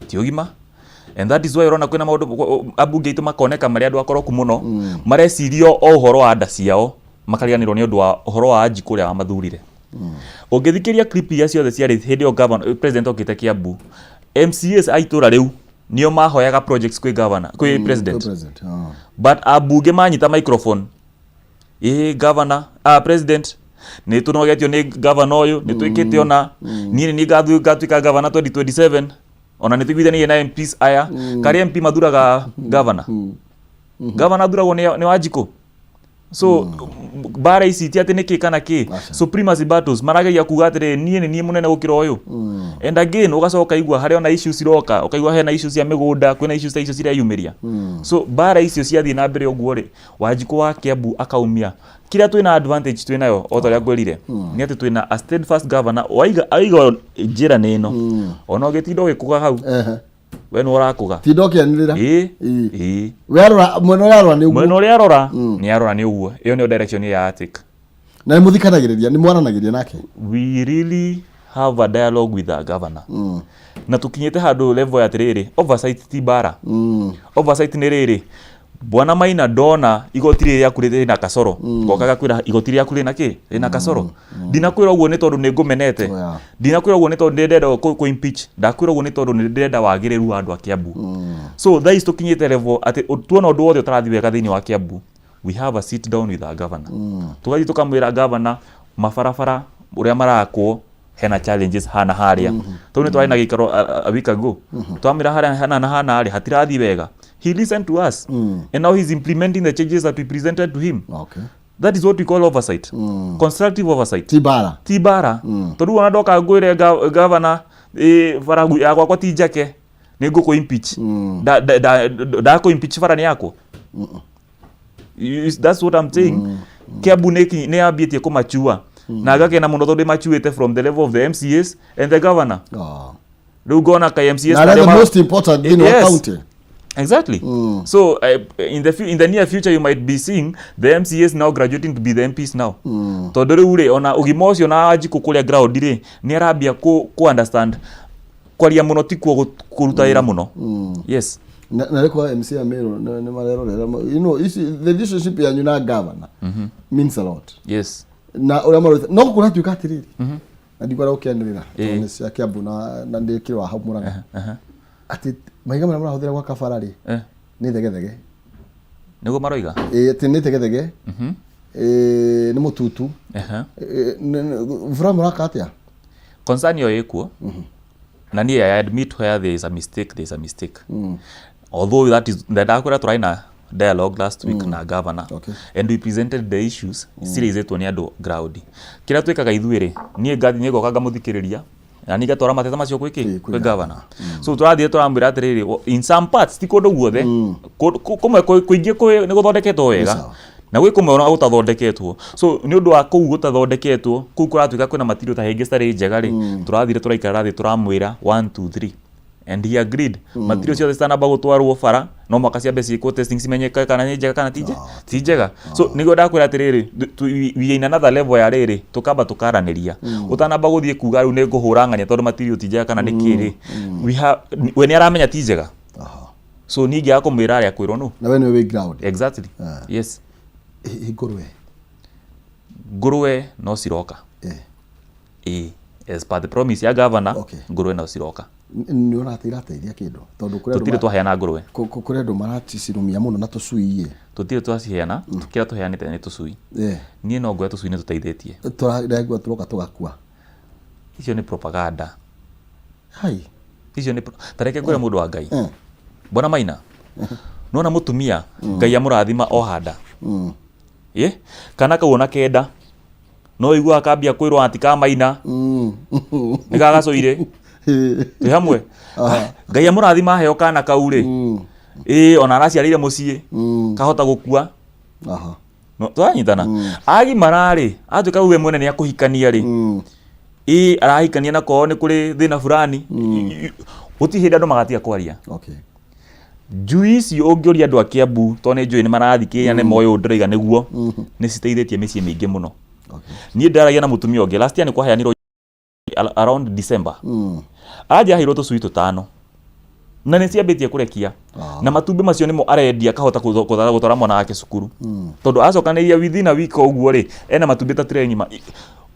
ti ũgima. And that is why ũrona kwĩna maũndũ, ambunge aitũ makoneka marĩ andũ akoroku mũno, mareciria o ũhoro wa nda ciao, makariganĩrwo nĩ ũndũ wa ũhoro wa Wanjikũ ũrĩa wamathurire. Ũngĩthikĩrĩria clip iria ciothe ciarĩ hĩndĩ ĩyo governor, president okĩte Kiambu, MCAs a itũra rĩu nĩo mahoyaga projects kwĩ governor, kwĩ president. President, ah. But ambunge manyita microphone, "Ĩ governor, ah, president, nĩ tũnogetio nĩ governor ũyũ, nĩ twĩkĩte, ona niĩ nĩ niĩ ngatuĩka governor 2027, ona nĩ tũiguithanirie na MPs aya." Karĩa MP mathuraga governor, governor athuragwo nĩ Wanjikũ. So mbara ici ti atĩ nĩ kĩ kana kĩ, supremacy battles, marageria kuga atĩrĩrĩ, "Niĩ nĩ niĩ mũnene gũkĩra ũyũ." And again, ũgacoka ũkaigua harĩa ona issues ciroka, ũkaigua hena issues cia mĩgũnda, kwĩna issues ta icio cireyumĩria. So mbara icio ciathiĩ na mbere ũguo rĩ, Wanjikũ wa Kiambu akaumia kĩrĩa twĩna advantage twĩnayo, o ta ũrĩa ngwĩrire, nĩ atĩ twĩna a steadfast governor waiga aiga njĩra nĩ ĩno, ona ũgĩtinda ũgĩkũga hau. We nĩ ũrakũga. Tinda ũkĩanĩrĩra. Ĩĩ. Ĩĩ. Ĩĩ. We arora mwena ũrĩa arora nĩ ũguo. Mwena ũrĩa arora nĩ arora nĩ ũguo. Ĩyo nĩyo direction ya take. Na nĩ mũthikanagĩrĩria, nĩ mwaranagĩria nake? We really have a dialogue with our governor. Na tũkinyĩte handũ level ya atĩrĩrĩ, oversight ti mbara. Oversight nĩ rĩrĩ, Bwana Maina ndona igoti rĩrĩ rĩaku rĩna kasoro, ngoka gakwĩra igoti rĩaku rĩna kĩ? Rĩna kasoro. Ndinakwĩra ũguo nĩ tondũ nĩ ngũmenete. Ndinakwĩra ũguo nĩ tondũ nĩ ndĩrenda kũ impeach. Ndakwĩra ũguo nĩ tondũ nĩ ndĩrenda wagĩrĩru wa andũ a Kiambu. So thaa ici tũkinyĩte level atĩ tuona ũndũ wothe ũtarathiĩ wega thĩinĩ wa Kiambu, we have a sit down with our governor. Tũgathiĩ tũkamwĩra governor mabarabara ũrĩa marakwo hena challenges hana harĩa. Tondũ nĩ twarĩ na gĩikaro a week ago. Twamwĩra harĩa hana na hana rĩ hatirathiĩ wega. He listened to us. And now he's implementing the changes that we presented to him. That is what we call oversight. Constructive oversight. Ti mbara. Ti mbara. Tondũ ona ndoka ngwĩre governor bara ya gwakwa ti njake nĩ ngũkũ impeach. Ndakũ impeach bara nĩ yakwa. That's what I'm saying. Kiambu nĩ yambĩtie kũmachua. Na ngakena mũno tondũ ĩmachuĩte from the level of the MCAs and the governor. Rĩu ngona ka MCAs Na arĩa the most important thing wa county. Exactly. So in the near future you might be seeing the MCAs now graduating to be the MPs now. Tondũ rĩu rĩ ona ũgima ũcio na Wanjikũ kũrĩa ground rĩ nĩ arambia ku understand kwaria mũno tikuo kũruta wĩra mũno. Yes. Na rĩ kwa MC Amiru nĩ marerorera, you know, ici the relationship yanyu na governor means a lot. Yes. Na ũrĩa marũte no kũratuĩka atĩrĩrĩ na ndikwenda gũkĩanĩrĩra tondũ nĩ cia Kiambu na ndĩ kĩrĩ wa hau Mũrang'a atĩ mahiga marĩa marahũthĩra gwaka bara rĩ nĩ thegethege. Nĩguo maroiga? Ĩĩ, atĩ nĩ thegethege. Ĩĩ, nĩ mũtutu. Bara mũraka atĩa? Concern ĩyo ĩkuo. Na niĩ I admit where there is a mistake, there is a mistake. Although that is ndakwĩra tũrarĩ na dialogue last week na governor. And we presented the issues ciraisĩtwo nĩ andũ ground. Kĩrĩa twĩkaga ithuĩ rĩ, niĩ ngathiĩ niĩ ngoka ngamũthikĩrĩria na niĩ ngatwara mateta macio gwĩ kĩ? Kwĩ governor. So tũrathiĩ tũramwĩra atĩrĩrĩ, in some parts ti kũndũ guothe, kũmwe kũingĩ nĩ gũthondeketwo wega. Na gwĩ kũmwe ona gũtathondeketwo. So nĩ ũndũ wa kũu gũtathondeketwo, kũu kũratuĩka kwĩna material ta hĩngĩ citarĩ njega rĩ, tũrathire tũraikara thĩ tũramwĩra 1 2 3. And he agreed. Material ciothe citanamba gũtwarwo bara no mũhaka ciambe ciĩkwo testing cimenyeke kana nĩ njega kana ti njega. So nĩguo ndakwĩra atĩrĩrĩ, we are in another level ya rĩrĩ, tũkamba tũkaranĩria. Ũtanamba gũthiĩ kuga rĩu nĩ ngũhũra ng'ania tondũ material ti njega kana nĩ kĩ rĩ, we nĩ aramenya ti njega. So niĩ ingĩaga kũmwĩra arĩa kwĩrwo nũ. Na we nĩwe wĩ ground. Exactly. Yes. Ngũrwe. Ngũrwe no ciroka. Ĩĩ. As per the promise ya governor, ngũrwe no ciroka. Nĩ ũrona atĩ irateithia kĩndũ? Tondũ kũrĩ andũ Tũtirĩ twaheana ngũrwe. Kũrĩ andũ maracirumia mũno na tũcui ĩ. Tũtirĩ twaciheana, kĩrĩa tũheanĩte nĩ tũcui. Niĩ no nguoya tũcui nĩ tũteithĩtie. Tũraigua tũroka tũgakua. Icio nĩ propaganda. Hai. Icio nĩ ta reke ngwĩre mũndũ wa Ngai. Bwana Maina, nona mũtumia Ngai amũrathima o handa. Ĩ? Kana kau ona kenda. No ũiguaga kambia kwĩrwo ati ka Maina. Nĩ gagacũire. Twĩ hamwe. Ngai amũrathima aheo kana kau rĩ. Ĩ, ona araciarĩire mũciĩ. Kahota gũkua. No, tũranyitana. Agimara rĩ, atuĩka we mwene nĩ akũhikania rĩ. Ĩ, arahikania na kwao nĩ kũrĩ thĩna fulani. Gũtirĩ hĩndĩ andũ magatiga kwaria. Njui ici ũngĩũria andũ a Kiambu tondũ nĩ njũĩ nĩ marathikĩrĩria nĩ moĩ ũũ ndĩroiga nĩguo, nĩ citeithĩtie mĩciĩ mĩingĩ mũno. Niĩ ndĩraragia na mũtumia ũngĩ last year nĩ kwaheanirwo around December. Aranjĩra aheirwo tũcui tũtano na nĩ ciambĩtie kũrekia na matumbĩ macio nĩmo arendia akahota gũtwara mwana wake cukuru. Tondũ acokanĩrĩria within a week ũguo rĩ, ena matumbĩ ta tray ng'ima.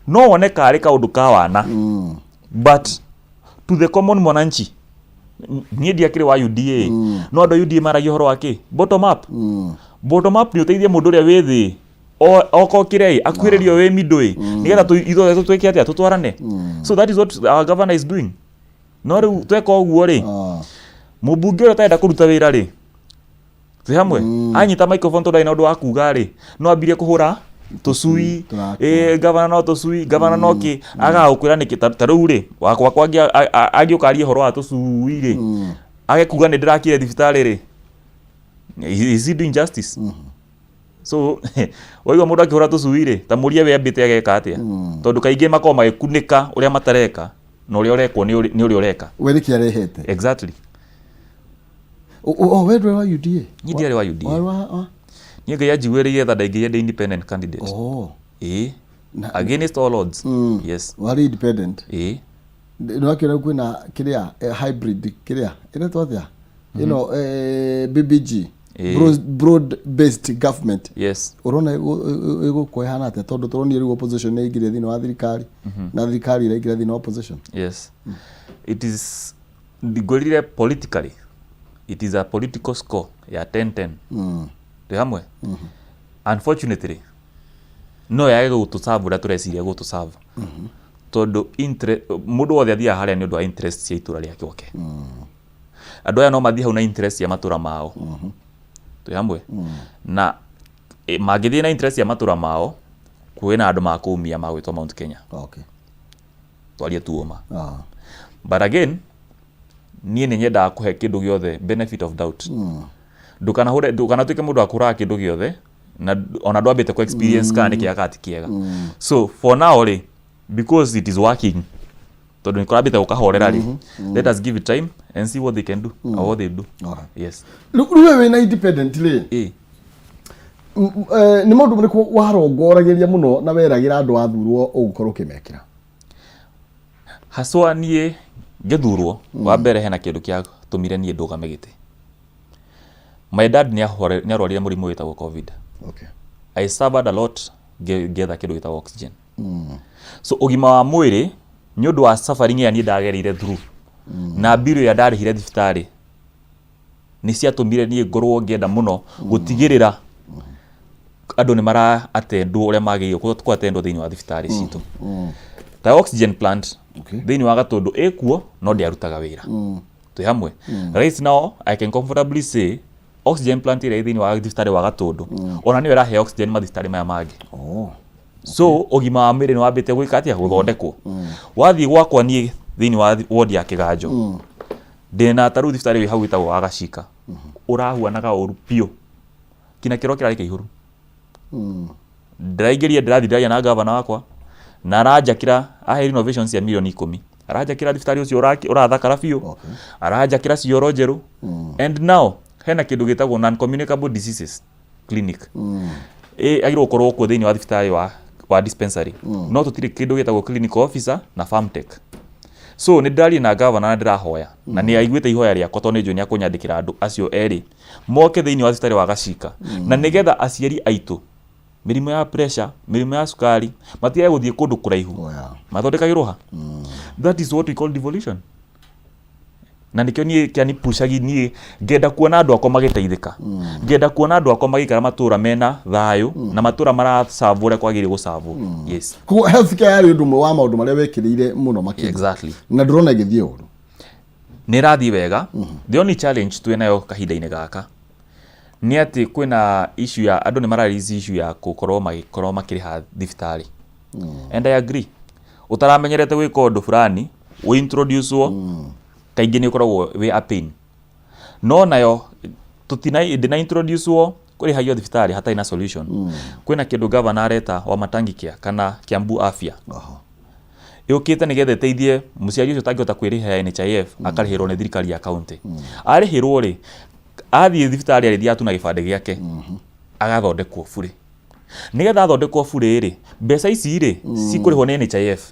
No wone karĩ kaũndũ ka wana. But to the common mwananchi, niĩ ndiakĩrĩ wa UDA. No andũ a UDA maragia ũhoro wa kĩ? Bottom up. Bottom up nĩ ũteithie mũndũ ũrĩa wĩ thĩ. Okokire ĩ, akuhĩrĩrie wĩ middle ĩ. Nĩgetha ithuothe tũtwĩke atĩa? Tũtwarane. So that is what our governor is doing. No rĩu tweka ũguo rĩ, mũmbunge ũrĩa ũtarenda kũruta wĩra rĩ, twĩ hamwe, anyita microphone tondũ arĩ na ũndũ wa kuga rĩ, no ambirie kũhũra tũcui, governor no tũcui, governor no kĩ, agaga gũkwĩra nĩkĩ. Ta rĩu rĩ, wakwa angĩũka arie ũhoro wa tũcui rĩ, age kuga nĩ ndĩrakire thibitarĩ rĩ, is he doing justice? So waigua mũndũ akĩhũra tũcui rĩ, ta mũrie we ambĩte ageka atĩa? Tondũ kaingĩ makoragwo magĩkunĩka ũrĩa matareka na ũrĩa ũrekwo nĩ ũrĩa ũreka. We nĩkĩ arehete? Exactly. O we ndwĩ wa UDA? Niĩ ndiarĩ wa UDA. Warĩ wa Niĩ Ngai anjiguĩrĩire tha, ndaingĩrire ndĩ independent candidate. Oh. Ĩĩ, against all odds. Yes. Warĩ independent? Ĩĩ. Nĩ wakĩona kwĩna kĩrĩa hybrid kĩrĩa ĩretwo atĩa ĩno, BBG? Ĩĩ. Broad based government. Yes. Ũrona ĩgũkorwo ĩhana atĩa, tondũ tũronire rĩu opposition nĩ ĩingĩrire thĩinĩ wa thirikari na thirikari ĩraingĩra thĩinĩ wa opposition? Yes, it is, ngwĩrire, politically it is a political score ya 10-10. Twĩ hamwe. Unfortunately no yage gũtũserve ũrĩa tũreciria gũtũserve, tondũ mũndũ wothe athiaga harĩa nĩ ũndũ wa interest cia itũra rĩake gwake. Andũ aya no mathiĩ hau na interest cia matũra mao. Twĩ hamwe. Na mangĩthiĩ na interest cia matũra mao, kwĩna andũ makũumia magwĩtwo Mount Kenya. Twarie tu ũma. But again, niĩ nĩ nyendaga kũhe kĩndũ gĩothe benefit of doubt. Ndũkanahũre, ndũkanatuĩke mũndũ wa kũhũraga kĩndũ gĩothe na ona ndwambĩte kũ experience kana nĩ kĩega kana ti kĩega. So for now rĩ, because it is working, tondũ nĩ kũrambĩte gũkahorera rĩ, let us give it time and see what they can do or what they do. Yes. Rĩu we wĩna independent rĩ, nĩ maũndũ marĩkũ warongoragĩria mũno na weragĩra andũ athurwo ũgũkorwo ũkĩmekĩra? Haswa niĩ ngĩthurwo, wa mbere hena kĩndũ kĩatũmire niĩ ndũgame gĩtĩ. My dad nĩ arwarire mũrimũ wĩtagwo COVID. I suffered a lot ngĩetha kĩndũ gĩtagwo oxygen. So ũgima wa mwĩrĩ, nĩ ũndũ wa suffering ĩrĩa niĩ ndagereire through na bill ĩrĩa ndarĩhire thibitarĩ, nĩ ciatũmire niĩ ngorwo ngĩenda mũno gũtigĩrĩra andũ nĩ mara attendwo ũrĩa magĩrĩirwo kũ attendwo thĩinĩ wa thibitarĩ citũ. Ta oxygen plant thĩinĩ wa Gatũndũ ĩkuo no ndĩarutaga wĩra. Twĩ hamwe. Right now I can comfortably say oxygen plant ĩrĩa ĩ thĩinĩ wa thibitarĩ wa Gatũndũ ona nĩyo ĩrahe oxygen mathibitarĩ maya mangĩ. So ũgima wa mwĩrĩ nĩ wambĩte gwĩka atĩa? Gũthondekwo. Wathiĩ gwakwa niĩ thĩinĩ wa ward ya Kĩganjo, ndĩna ta rĩu thibitarĩ wĩ hau wĩtagwo wa Gacika, ũrahuanaga ũru biũ, kinya kĩro kĩrarĩ kĩihũru. Ndĩraingĩria, ndĩrathiĩ ndĩraria na gavana wakwa na aranjakĩra, ahe renovation cia mirioni 10, aranjakĩra thibitarĩ ũcio ũrathakara biũ. Aranjakĩra cioro njerũ. And now hena kĩndũ gĩtagwo non communicable diseases clinic, ĩ agĩrĩirwo gũkorwo kuo thĩinĩ wa thibitarĩ wa dispensary, no tũtirĩ kĩndũ gĩtagwo clinical officer na farmtech. So nĩ ndĩraria na gavana na ndĩrahoya na nĩ aiguĩte ihoya rĩakwa, tondũ nĩ njũĩ nĩ akũnyandĩkĩra andũ acio erĩ moke thĩinĩ wa thibitarĩ wa Gacika, na nĩgetha aciari aitũ mĩrimũ ya pressure, mĩrimũ ya cukari, matigage gũthiĩ kũndũ kũraihu. Mathondekagĩrwo ha. That is what we call devolution, na nĩkĩo niĩ kĩanipucagi niĩ ngenda kuona andũ akwa magĩteithĩka, ngenda kuona andũ akwa magĩikara matũra mena thayũ na matũra maracavwo ũrĩa kwagĩrĩire gũcavwo. Yes. Koguo healthcare yarĩ ũndũ ũmwe wa maũndũ marĩa wekĩrĩire mũno makĩria? Exactly. Na ndũrona ĩgĩthiĩ ũru? Nĩ ĩrathiĩ wega. The only challenge twĩ nayo kahinda-inĩ gaka nĩ atĩ kwĩna issue ya andũ nĩ mara raise issue ya gũkorwo magĩkorwo makĩrĩha thibitarĩ, and I agree, ũtaramenyerete gwĩka ũndũ fulani wĩ introduce kaingĩ nĩ ũkoragwo wĩ a pain, no nayo tũtina ndĩna introduce kũrĩhagio thibitarĩ hatarĩ na solution. Kwĩna kĩndũ gavana areta wa Matangi Care kana Kiambu Afya yũkĩte nĩgetha ĩteithie mũciari ũcio ũtangĩhota kwĩrĩhĩra NHIF, akarĩhĩrwo nĩ thirikari ya county. Arĩhĩrwo rĩ, athiĩ thibitarĩ arĩthiaga tu na gĩbandĩ gĩake, agathondekwo burĩ. Nĩgetha athondekwo burĩ rĩ, mbeca ici rĩ cikũrĩhwo nĩ NHIF.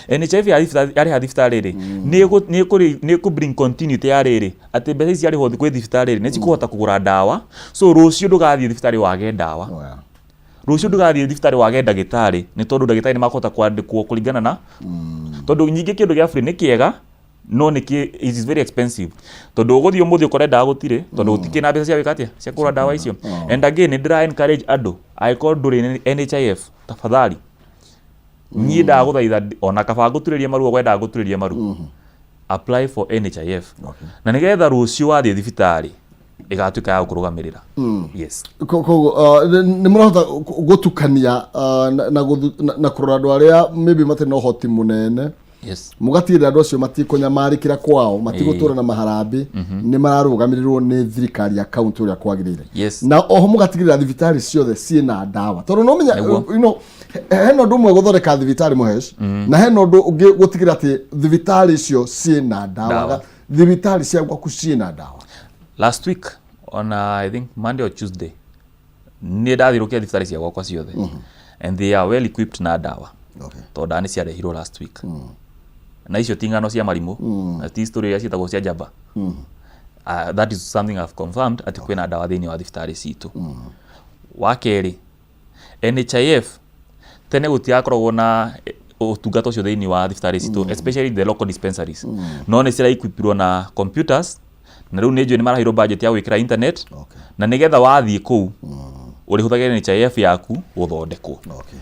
NHIF yarĩha thibitarĩ rĩ, nĩ ĩkũ bring continuity ya rĩrĩ atĩ mbeca ici ciarĩhwo kwĩ thibitarĩ rĩ, nĩ cikũhota kũgũra ndawa. So rũciũ ndũgathiĩ thibitarĩ wage ndawa. Rũciũ ndũgathiĩ thibitarĩ wage ndagĩtarĩ, nĩ tondũ ndagĩtarĩ nĩ makũhota kwandĩkwo kũringana na tondũ nyingĩ kĩndũ gĩa free nĩ kĩega, no nĩ kĩ it is very expensive, tondũ ũgũthiĩ ũmũthĩ ũkore ndawa gũtirĩ, tondũ gũtikĩrĩ na mbeca cia gwĩka atĩa, cia kũgũra ndawa icio. And again, nĩ ndĩra encourage andũ, angĩkorwo ndũrĩ NHIF, tafadhali niĩ ndagũthaitha, ona kaba ngũturĩrie maru ũguo wendaga ngũturĩrie maru, apply for NHIF, na nĩgetha rũciũ wathiĩ thibitarĩ ĩgatuĩka ya gũkũrũgamĩrĩra. Yes. Koguo nĩ mũrahota gũtukania na kũrora andũ arĩa maybe matarĩ na ũhoti mũnene, mũgatigĩrĩra andũ acio matikũnyamarĩkĩra kwao, matigũtũra na maharambĩ, nĩ mararũgamĩrĩrwo nĩ thirikari ya kaunti ũrĩa kwagĩrĩire? Na oho mũgatigĩrĩra thibitarĩ ciothe ciĩna ndawa, tondũ no menya hena ũndũ ũmwe gũthondeka thibitarĩ mũhesh, na hena ũndũ ũngĩ gũtigĩrĩra atĩ thibitarĩ icio ciĩna ndawa. Ndawa. Thibitarĩ cia gwaku ciĩna ndawa. Last week on I think Monday or Tuesday nĩ ndathiũrũkia thibitarĩ cia gwakwa ciothe and they are well equipped na ndawa. Tondũ ndawa nĩ ciarehirwo last week na icio ti ng'ano cia marimũ na ti story iria ciĩtagwo cia njamba. That is something I've confirmed atĩ kwĩna ndawa thĩinĩ wa thibitarĩ citũ. Wa kerĩ, NHIF tene gũtirakoragwo na ũtungata ũcio thĩinĩ wa thibitarĩ citũ, especially the local dispensaries, no nĩ cira-equipirwo na computers na rĩu nĩ njũĩ nĩ maraheirwo budget ya gwĩkĩra internet na nĩgetha wathiĩ kũu ũrĩhũthagĩra NHIF yaku gũthondekwo.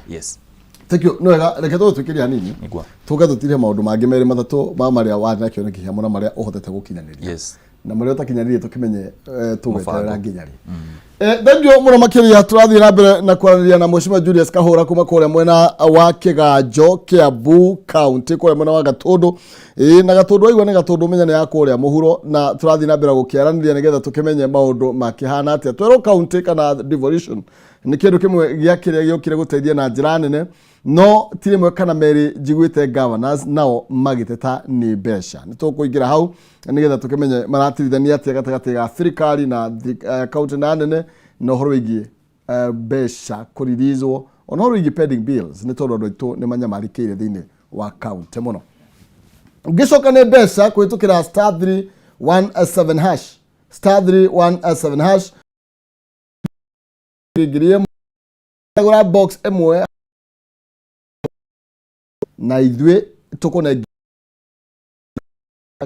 Yes. Thank you. Nĩ wega, reke tũgũtwĩkĩria hanini. Nĩguo. Tũke tũtire maũndũ mangĩ merĩ matatũ ma marĩa warĩ na kĩoneki kĩa mũno, marĩa ũhotete gũkinyanĩria na marĩa ũtakinyanĩrie tũkĩmenye tũgweterera Mũbango. nginya rĩ. Thank you mũno makĩria. Tũrathiĩ na mbere na kwaranĩria na Mheshimiwa Julius Kahũra kuma kũrĩa mwena wa Kĩganjo, Kiambu County, kũrĩa mwena wa Gatũndũ. Ĩĩ, na Gatũndũ waigua nĩ Gatũndũ, menya nĩ ya kũrĩa mũhuro, na tũrathiĩ na mbere gũkĩaranĩria nĩgetha tũkĩmenye maũndũ makĩhana atĩa. Twerwo county kana devolution nĩ kĩndũ kĩmwe gĩa kĩrĩa gĩokire gũteithia na njĩra nene, no ti rĩmwe kana merĩ njiguĩte governors nao magĩteta nĩ mbeca. Nĩ tũkũingĩra hau nĩgetha tũkĩmenye maratirithania atĩa gatagatĩ ga thirikari na county na nene, na ũhoro wĩgiĩ mbeca kũririzwo, ona ũhoro wĩgiĩ pending bills, nĩ tondũ andũ aitũ nĩ manyamarĩkĩire thĩinĩ wa county mũno. Ngĩcoka nĩ mbeca kũhĩtũkĩra *317 hash, *317 hash, 1000, gũra box ĩmwe na ithuĩ tũkũne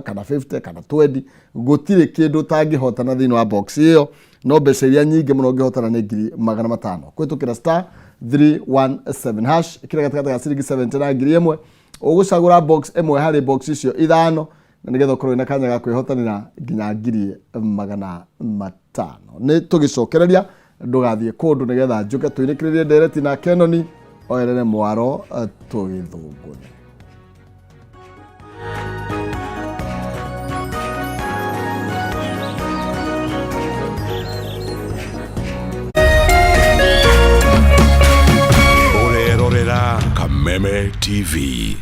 kana 50 kana 20. Gũtirĩ kĩndũ ũtangĩhotana thĩinĩ wa box ĩyo, no mbeca iria nyingĩ mũno ũngĩhotana nĩ 500,000 kũhĩtũkĩra *317 hash. Ĩkĩra gatagatĩ ga ciringi 70 na 1000, ũgũcagũra box ĩmwe harĩ box icio ithano, na nĩgetha ũkorwo wĩna kanya ga kwĩhotanĩra nginya 500,000. Nĩ tũgĩcokereria, ndũgathiĩ kũndũ, nĩgetha njũke tũinĩkĩrĩrie ndereti na Kenoni oerere mwaro tũgĩthũngũthe. Ũrerorera Kameme TV.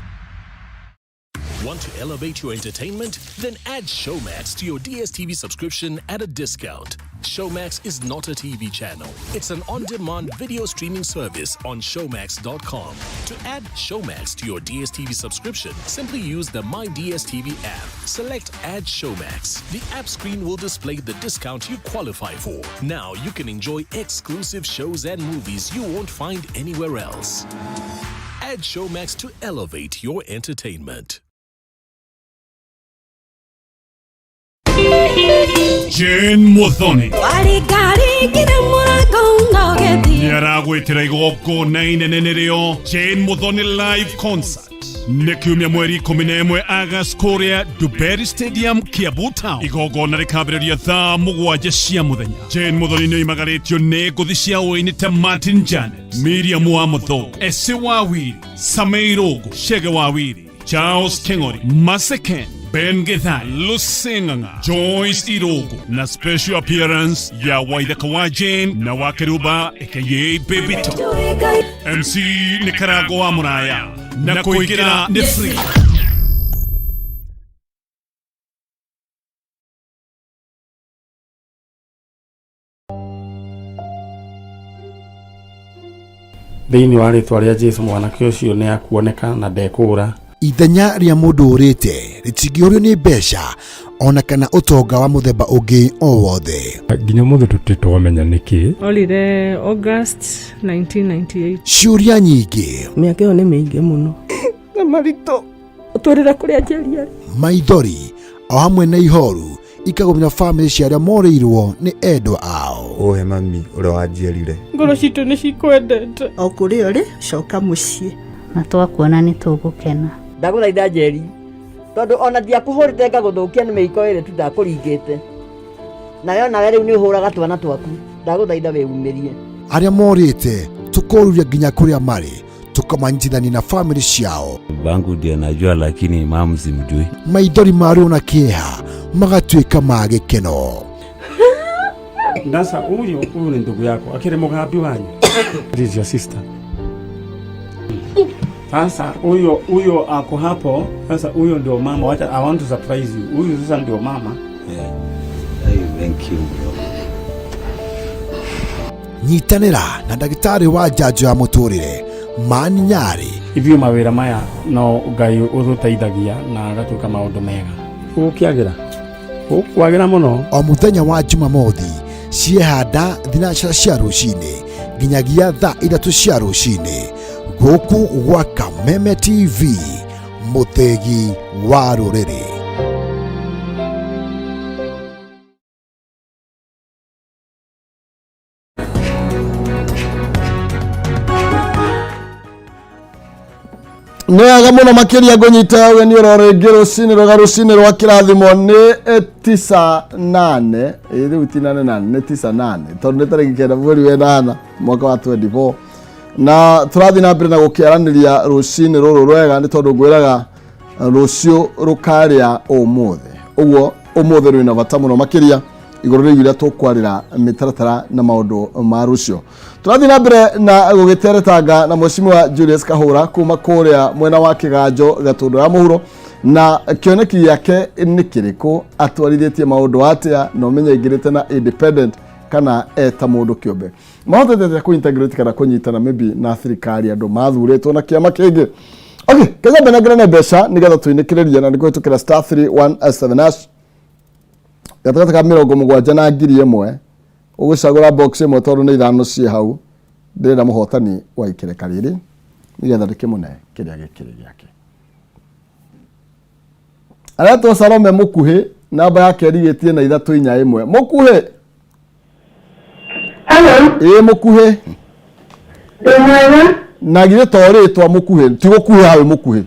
Want to elevate your entertainment? Then add Showmax to your DSTV subscription at a discount. Showmax is not a TV channel. It's an on-demand video streaming service on showmax.com. To add Showmax to your DSTV subscription, simply use the My DSTV app. Select Add Showmax. The app screen will display the discount you qualify for. Now you can enjoy exclusive shows and movies you won't find anywhere else. Add Showmax to elevate your entertainment. Jane Muthoni nĩ aragwĩtĩra igongona inene, nĩrĩo Jane Muthoni Live Concert, nĩ kiumia mweri 11 August kũrĩa Dubai Stadium, Kiambu Town. Igongona rĩkambĩrĩria thaa 7 cia mũthenya. Jane Muthoni nĩ oimagarĩtio nĩ ngũthi cia ũini ta Martin Janet, Miriam wa Mũthũngũ, Ese Wawiri, Samei Rũngũ, Chege Wawiri, Charles Keng'ori, Maseken, Ben Githai, Lucy Ng'ang'a, Joyce Irogo na special appearance ya Waithaka wa Jane na wa Keruba aka Baby Top. MC nĩ Karango wa Mũraya na kũingĩra nĩ free. Thĩinĩ wa rĩtwa rĩa Jesu, mwanake ũcio nĩ akuoneka na ndekũũra. Ithenya rĩa mũndũ ũrĩte rĩtingĩũrio nĩ mbeca ona kana ũtonga wa mũthemba ũngĩ o wothe. Nginya mũthĩ tũtirĩ twamenya nĩkĩ. Orire August 1998. Ciũria nyingĩ, Mĩaka ĩyo nĩ mĩingĩ mũno na maritũ ũtũrĩre kũrĩa njeri arĩ. Maithori o hamwe na ihoru ikagũmĩra bamĩrĩ cia arĩa morĩirwo nĩ endwa ao. Ũhe mami ũrĩa wanjiarire. Ngoro citũ nĩ cikwendete. O kũrĩa ũrĩ, coka mũciĩ. Na twakuona nĩ tũgũkena. Ndagũthaitha Njeri, tondũ ona ndiakũhũrĩte ngagũthũkia nĩ mĩiko ĩrĩ tu ndakũringĩte nawe, onawe rĩu nĩ ũhũraga twana twaku. Ndagũthaitha wĩumĩrie. Arĩa morĩte tũkoruria nginya kũrĩa marĩ, tũkamanyitithania na bamĩrĩ ciao. Bangu ndiye najua, lakini mamu simjui. Maithori ma ruo na kĩeha magatuĩka ma gĩkeno. Sasa huyu ni ndugu yako akiri mugambi wanyu. This is your sister. Sasa huyo ako hapo. Sasa huyo ndio mama. Wacha, I want to surprise you. Huyu sasa ndio mama. Yeah. Thank you bro. Nyitanĩra na ndagĩtarĩ wa njanjo ya mũtũrĩre Mani Nyarĩ. Ithuĩ mawĩra maya no Ngai ũtũteithagia na agatuĩka maũndũ mega. Gũkĩagĩra gũkwagĩra mũno. O mũthenya wa Jumamothi ciehanda thinacara cia rũcinĩ nginyagia thaa ithatũ cia rũcinĩ gũkũ gwa Kameme TV mũthĩgi wa rũrĩrĩ. Nĩ wega mũno makĩria ngũnyita ũgeni oro rĩngĩ rũcinĩ rwega, rũcinĩ rwa kĩrathimo. Nĩ 98, ĩ rĩu ti nane nane, nĩ 98, tondũ nĩ tarĩki 9 mweri wa 8 mwaka wa 24, na tũrathiĩ na mbere na gũkĩaranĩria rũcinĩ rũrũ rwega, nĩ tondũ ngwĩraga rũciũ rũkarĩa ũmũthĩ. Ũguo ũmũthĩ rwĩna bata mũno makĩria igũrũ rĩgiĩ ũrĩa tũkwarĩra mĩtaratara na maũndũ ma rũciũ. Tũrathiĩ na mbere na gũgĩteretanga na Mheshimiwa Julius Kahũra kuma kũrĩa mwena wa Kĩganjo, Gatũndũ ya Mũhuro, na kĩoneki gĩake nĩ kĩrĩkũ, atwarithĩtie maũndũ atĩa, na ũmenye aingĩrĩte na independent kana eta mũndũ kĩũmbe, mahotete atĩa kũ-integrate kana kũnyitana maybe na thirikari andũ mathurĩtwo na kĩama kĩngĩ. Okay, kenya mbenengerane mbeca nĩgetha tũinĩkĩrĩrie, na nĩ kũhĩtũkĩra *317 hash, gatagatĩ ka 70 na 1000. Ũgũcagũra box ĩmwe tondũ nĩ ithano ciĩ hau. Ndĩrenda mũhotani wa ikereka rĩrĩ nĩgetha ndĩkĩmũne kĩrĩa gĩkĩrĩ gĩake. Aretwo Salome Mũkuhĩ, namba yake ĩrigĩtie na 341. Mũkuhĩ. Hello. Ĩĩ, Mũkuhĩ. Ndĩ mwega. Na githĩ to rĩtwa Mũkuhĩ, ti gũkuhĩ hawe Mũkuhĩ?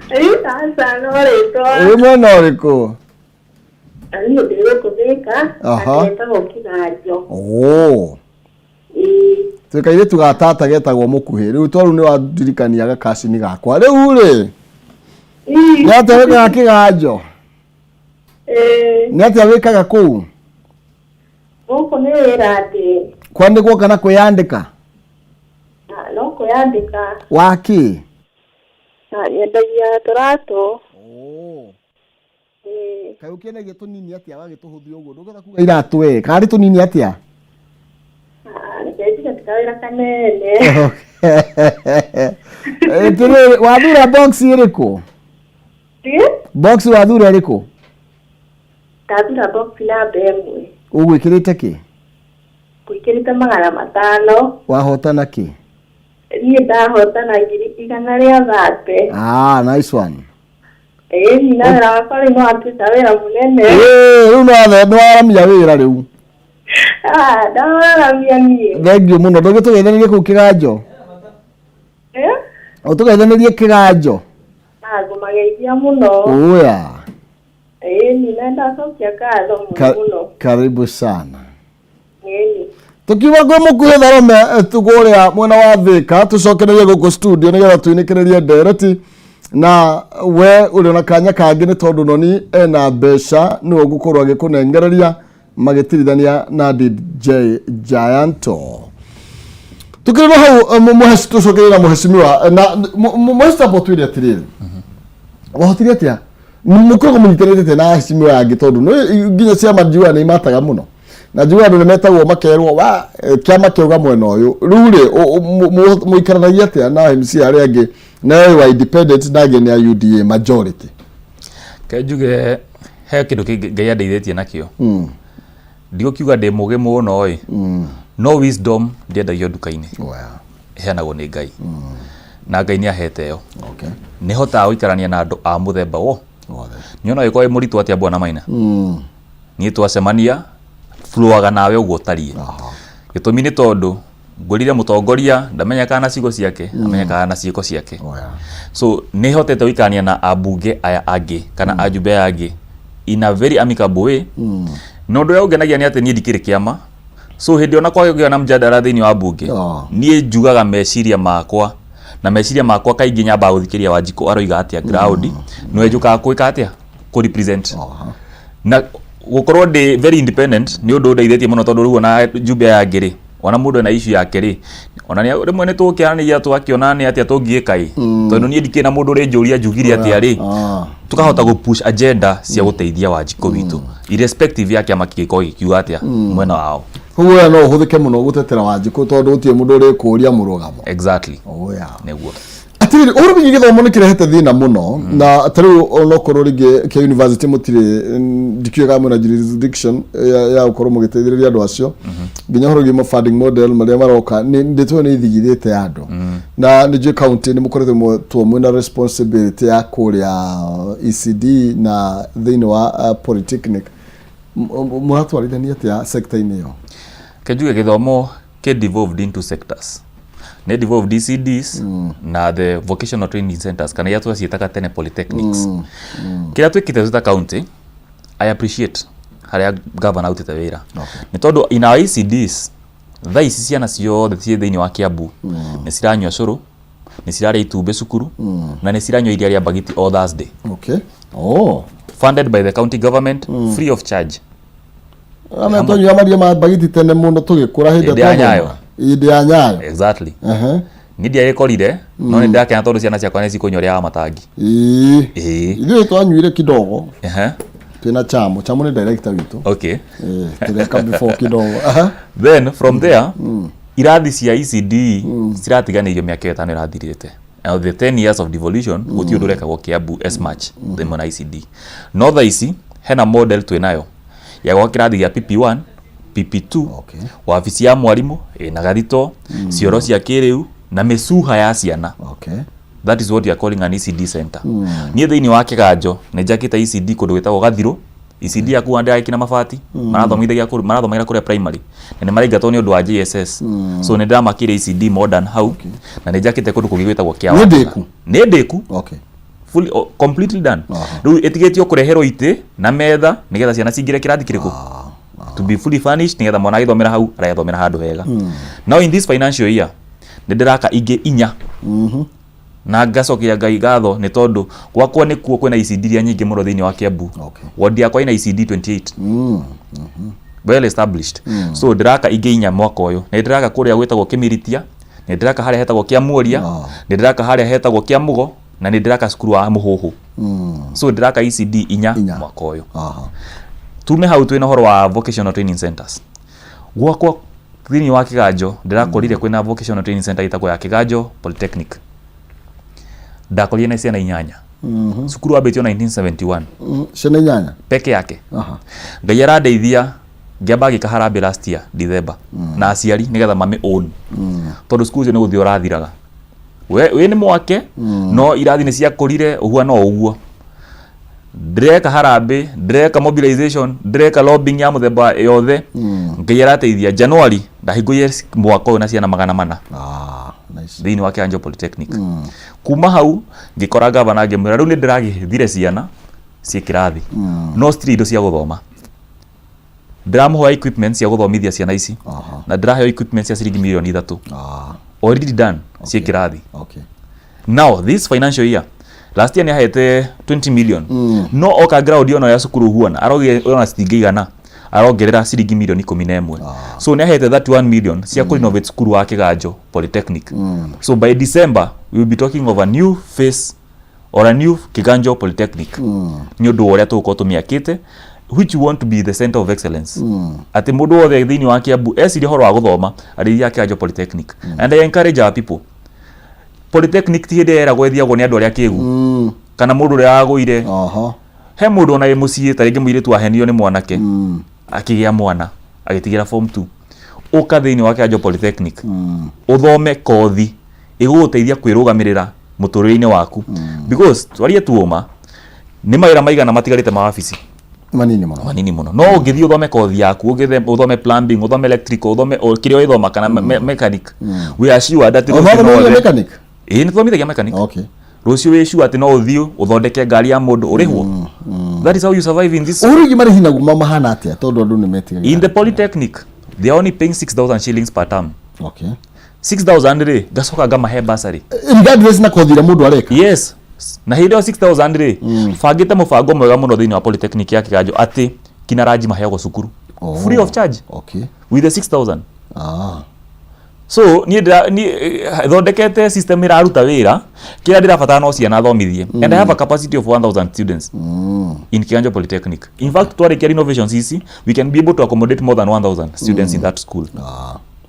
Ĩ, aca, no rĩtwa. Wĩ mwena ũrĩkũ? Niĩ ndĩ gũkũ Thĩka, na ndetagwo Kĩganjo. Oh. Ĩĩ. Twĩ kairĩtu ga tata getagwo Mũkuhĩ. Rĩu to rĩu nĩ wandirikania gakacini gakwa. Rĩu rĩ, nĩ atĩa wĩkaga Kĩganjo? Ĩĩ. Nĩ atĩa wĩkaga kũu? Gũkũ nĩ wĩra ndĩ. Kwandĩkwo kana kwĩyandĩka? Na no kwĩyandĩka. Wa kĩ? Na nyendagia tũratũ. Ĩĩ. Kaĩ ũkĩendagia tũnini atĩa wagĩtũhũthia ũguo? Ndũngĩhota kuga iratũ ĩ, karĩ tũnini atĩa? Ah, reke njuge ti kawĩra kanene. Atĩrĩrĩ, wathura box ĩrĩkũ? Ĩ? Box wathura ĩrĩkũ? Ndathura box namba 1. Ũgwĩkĩrĩte kĩ? Ngwĩkĩrĩte 500. Wahotana kĩ? Niĩ ndahotana 130,000. Ah, nice one. Ĩĩ, na wĩra wakwa rĩu no watuĩka wĩra mũnene. Ĩĩ, rĩu nĩ waramia wĩra rĩu. Ah, ndawaramia niĩ. Thengiũ mũno. Ndũngĩtũgeithanirie kũu Kĩganjo? Eh? Ũtũgeithanĩrie Kĩganjo. Ah, ngũmageithia mũno. Ũya. Ĩĩ, na ndacokia ngatho mũno mũno. Karibu sana. Ĩĩ. Tukiuga kwĩ Mũkuhĩ Tharome kũrĩa mwena wa Thĩka, tũcokererie gũkũ studio nĩgetha tũinĩkĩrĩrie ndereti na we ũrĩ na kanya kangĩ, nĩ tondũ noni ena mbeca, nĩwe ũgũkorwo agĩkũnengereria magĩtirithania na DJ Gianto. Tukĩrĩ hau tũcokererie na mũhecimiwa na mũheci, tamba ũtwĩre atĩrĩrĩ, wahotire atĩa, mũkoragwo mũnyitanĩte atĩa na ahecimiwa angĩ, tondũ nĩ nginya ciama njiugaga nĩ imataga mũno, na njiugaga andũ nĩ metagwo makerwo wa kĩama kĩauga mwena ũyũ. Rĩu rĩ, mũikaranagia atĩa na MC arĩa angĩ, na wewe wa independent na angĩ nĩ a UDA majority? Ke njuge he kĩndũ kĩngĩ Ngai andeithĩtie nakĩo. Ndigũkiuga ndĩ mũgĩ mũno ĩ, no wisdom ndĩendagio nduka-inĩ, ĩheanagwo nĩ Ngai, na Ngai nĩ ahete ĩyo. Nĩ hotaga gũikarania na andũ a mũthemba wo nĩ ona ũgĩkorwo wĩ mũritũ atĩa, bwana Maina. Niĩ twacemania flowaga nawe ũguo ũtariĩ. Gĩtũmi nĩ tondũ ngwĩrire mũtongoria ndamenyekaga na ciugo ciake, amenyekaga na ciĩko ciake. So nĩ hotete gũikarania na ambunge aya angĩ kana ajumbe aya angĩ in a very amicable way. Na ũndũ ũrĩa ũngenagia nĩ atĩ niĩ ndikĩrĩ kĩama, so hĩndĩ ona kwagĩa na mjadala thĩinĩ wa mbunge, niĩ njugaga meciria makwa, na meciria makwa kaingĩ nyambaga gũthikĩrĩria Wanjikũ aroiga atĩa ground, nĩwe njũkaga gwĩka atĩa, kũ represent. Na gũkorwo ndĩ very independent nĩ ũndũ ũndeithĩtie mũno, tondũ rĩu ona jumbe aya angĩ rĩ Ona mũndũ ena issue yake rĩ, ona rĩmwe nĩ tũkĩaranĩria tũgakĩona nĩ atĩa tũngĩka ĩ, tondũ niĩ ndikĩrĩ na mũndũ ũrĩnjũria njugire atĩa rĩ, tukahota gũ push agenda cia gũteithia Wanjikũ witũ irrespective ya kĩama kĩngĩkorwo gĩkiuga atĩa mwena wao. Koguo we no ũhũthĩke mũno gũtetera Wanjikũ tondũ gũtirĩ mũndũ ũrĩkũria mũrũgamo. Exactly. Oh, yeah. Nĩguo. Atirĩrĩ, ũhoro wĩgiĩ gĩthomo nĩ kĩrehete thĩna mũno, na ta rĩu onokorwo rĩngĩ kĩa university mũtirĩ, ndikĩũĩ kana mwĩna jurisdiction ya gũkorwo mũgĩteithĩrĩria andũ acio, nginya ũhoro wĩgiĩ funding model marĩa maroka, nĩ ndeto ĩyo nĩ ithigithĩte andũ, na nĩ njũĩ county nĩ mũkoretwo two mwĩna responsibility ya kũrĩa ECD na thĩinĩ wa polytechnic. Mũratwarithania atĩa sector-inĩ ĩyo? Kenjuge gĩthomo kĩ devolved into sectors, nĩ devolved ECDs na the vocational training centers, kana iria twaciĩtaga tene polytechnics. Kĩrĩa twĩkĩte twĩ ta county, I appreciate harĩa governor arutĩte wĩra, nĩ tondũ in our ECDs thaa ici ciana ciothe ciĩ thĩinĩ wa Kiambu nĩ ciranyua cũrũ, nĩ cirarĩa itumbĩ cukuru, na nĩ ciranyua iria rĩa mbagiti o Thursday. Okay. Oh. Funded by the county government, free of charge. Ame twanyua maria ma mbagiti tene mũno tũgĩkũra hĩndĩ Hĩndĩ ya Nyayo. Hĩndĩ ya Nyayo. Exactly. Niĩ ndiagĩkorire, no nĩ ndakena tondũ ciana ciakwa nĩ cikũnyua rĩa wa matangi. Ĩĩ. Ĩĩ. Ithuĩ twanyuire kidogo. Twĩna Chamo. Chamo nĩ director witũ. Ĩĩ, tũreka before kidogo. Then from there, irathi cia ECD ciratiganĩirio mĩaka ĩyo 5 ĩrathirĩte. Now the 10 years of devolution, gũtirĩ ũndũ ũrekagwo Kiambu as much thĩinĩ na ECD. No thaa ici hena model twĩnayo ya gwaka kĩrathi gĩa PP1, PP2, wabici ya mwarimũ ĩna gathito, cioro cia kĩrĩu na mĩcuha ya ciana. That is what you are calling an ECD center. Niĩ thĩinĩ wa Kĩganjo nĩ njakĩte ECD kũndũ gwĩtagwo Gathirũ. ECD ya kuga ndĩragĩkina mabati, marathomithagia kũrĩa, marathomagĩra kũrĩa primary, na nĩ maraingatwo nĩ ũndũ wa JSS. So nĩ ndĩramakĩire ECD modern hau, na nĩ njakĩte kũndũ kũngĩ gwĩtagwo Kĩawa. Nĩ ndĩku? Nĩ ndĩku. Fully, oh, completely done. Rĩu ĩtigĩtio kũreherwo itĩ na metha nĩgetha ciana cingĩre kĩrathi kĩrĩkũ, to be fully furnished, nĩgetha mwana agĩthomera hau aragĩthomera handũ hega. Now in this financial year nĩ ndĩraka ingĩ 4, na ngacokia Ngai ngatho nĩ tondũ gwakwa nĩkuo kwĩna ECD iria nyingĩ mũno thĩinĩ wa Kiambu. Ward yakwa ĩna ECD 28, well established. So ndĩraka ingĩ 4 mwaka ũyũ. Nĩ ndĩraka kũrĩa gwĩtagwo Kĩmiritia, nĩ ndĩraka harĩa hetagwo Kĩamuoria, nĩ ndĩraka harĩa hetagwo Kĩamũgo, na nĩ ndĩraka cukuru wa Mũhũhũ. So ndĩraka ECD 4 mwaka ũyũ. Tume hau twĩna ũhoro wa vocational training centers. Gwakwa thĩinĩ wa Kĩganjo ndĩrakorire kwĩna vocational training center ĩtagwo ya Kĩganjo Polytechnic. Ndakorire na ciana 8. Cukuru wambĩtio 1971. Ciana 8? Peke yake. Ngai arandeithia ngĩamba ngĩka harambee last year December na aciari nĩgetha mame own, tondũ cukuru ũcio nĩ gũthira ũrathiraga. We wĩ nĩ mwake, no irathi nĩ ciakũrire ũhuana o ũguo. Ndĩreka harambee, ndĩreka mobilization, ndĩreka lobbying ya mũthemba yothe. Ngai arateithia, January ndahingũrire mwaka ũyũ na ciana 400 thĩinĩ wa Kĩganjo Polytechnic. Kuma hau ngĩkora gavana ngĩmwĩra rĩu nĩ ndĩragĩthire ciana ciĩ kĩrathi, no citirĩ indo cia gũthoma. Ndĩramũhoya equipment cia gũthomithia ciana ici, na ndĩraheo equipment cia ciringi mirioni 3, already done, ciĩ kĩrathi. Now this financial year, last year nĩ ahete 20 million, no oka ground ona ya cukuru huana araugire ona citingĩigana, arongerera ciringi mirioni 11. So nĩ ahete 31 million cia kũ renovate cukuru wa Kĩganjo Polytechnic. So by December we will be talking of a new face or a new Kiganjo Polytechnic, nĩ ũndũ wa ũrĩa tũgũkorwo tũmĩakĩte, which we want to be the center of excellence, atĩ mũndũ wothe thĩinĩ wa Kiambu eciria ũhoro wa gũthoma arĩithia Kiganjo Polytechnic. And I encourage our people, polytechnic ti hĩndĩ ĩragwo ĩthiagwo nĩ andũ arĩa akĩgu kana mũndũ ũrĩa wagũire. He mũndũ ona wĩ mũciĩ, ta rĩngĩ mũirĩtu ahenio nĩ mwanake, akĩgĩa mwana, agĩtigĩra form 2. Ũka thĩinĩ wa Kiganjo Polytechnic ũthome kothi ĩgũgũteithia kwĩrũgamĩrĩra mũtũrĩre-inĩ waku, because twarie tuoma, nĩ mawĩra maigana matigarĩte ma wabici? Manini mũno. Manini mũno. No ũngĩthiĩ ũthome kothi yaku, ũngĩthe ũthome plumbing, ũthome electrical, ũthome o kĩrĩa ũgĩthoma kana mechanic, we are sure that O rũciũ no mathomithagia mechanic? Ĩĩ, nĩ tũthomithagia mechanic. Rũciũ wĩ sure atĩ no ũthiĩ ũthondeke ngari ya mũndũ ũrĩhwo. That is how you survive in this. Ũhoro wĩgiĩ marĩhi naguo mahana atĩa, tondũ andũ nĩ metigagĩra? In the polytechnic they are only paying 6000 shillings per term. 6000 rĩ, ngacoka ngamahe bursary. Regardless na kothi ĩrĩa mũndũ areka? Yes. Na hĩndĩ ĩyo 6000 rĩ, bangĩte mũbango mwega mũno thĩinĩ wa polytechnic ya Kĩganjo atĩ kina ranji maheagwo cukuru free of charge with the 6000. So niĩ niĩ thondekete system ĩraruta wĩra. Kĩrĩa ndĩrabatara no ciana thomithie, and I have a capacity of 1000 students in Kiganjo Polytechnic. In fact, twarĩkia renovations ici, we can be able to accommodate more than 1000 students in that school.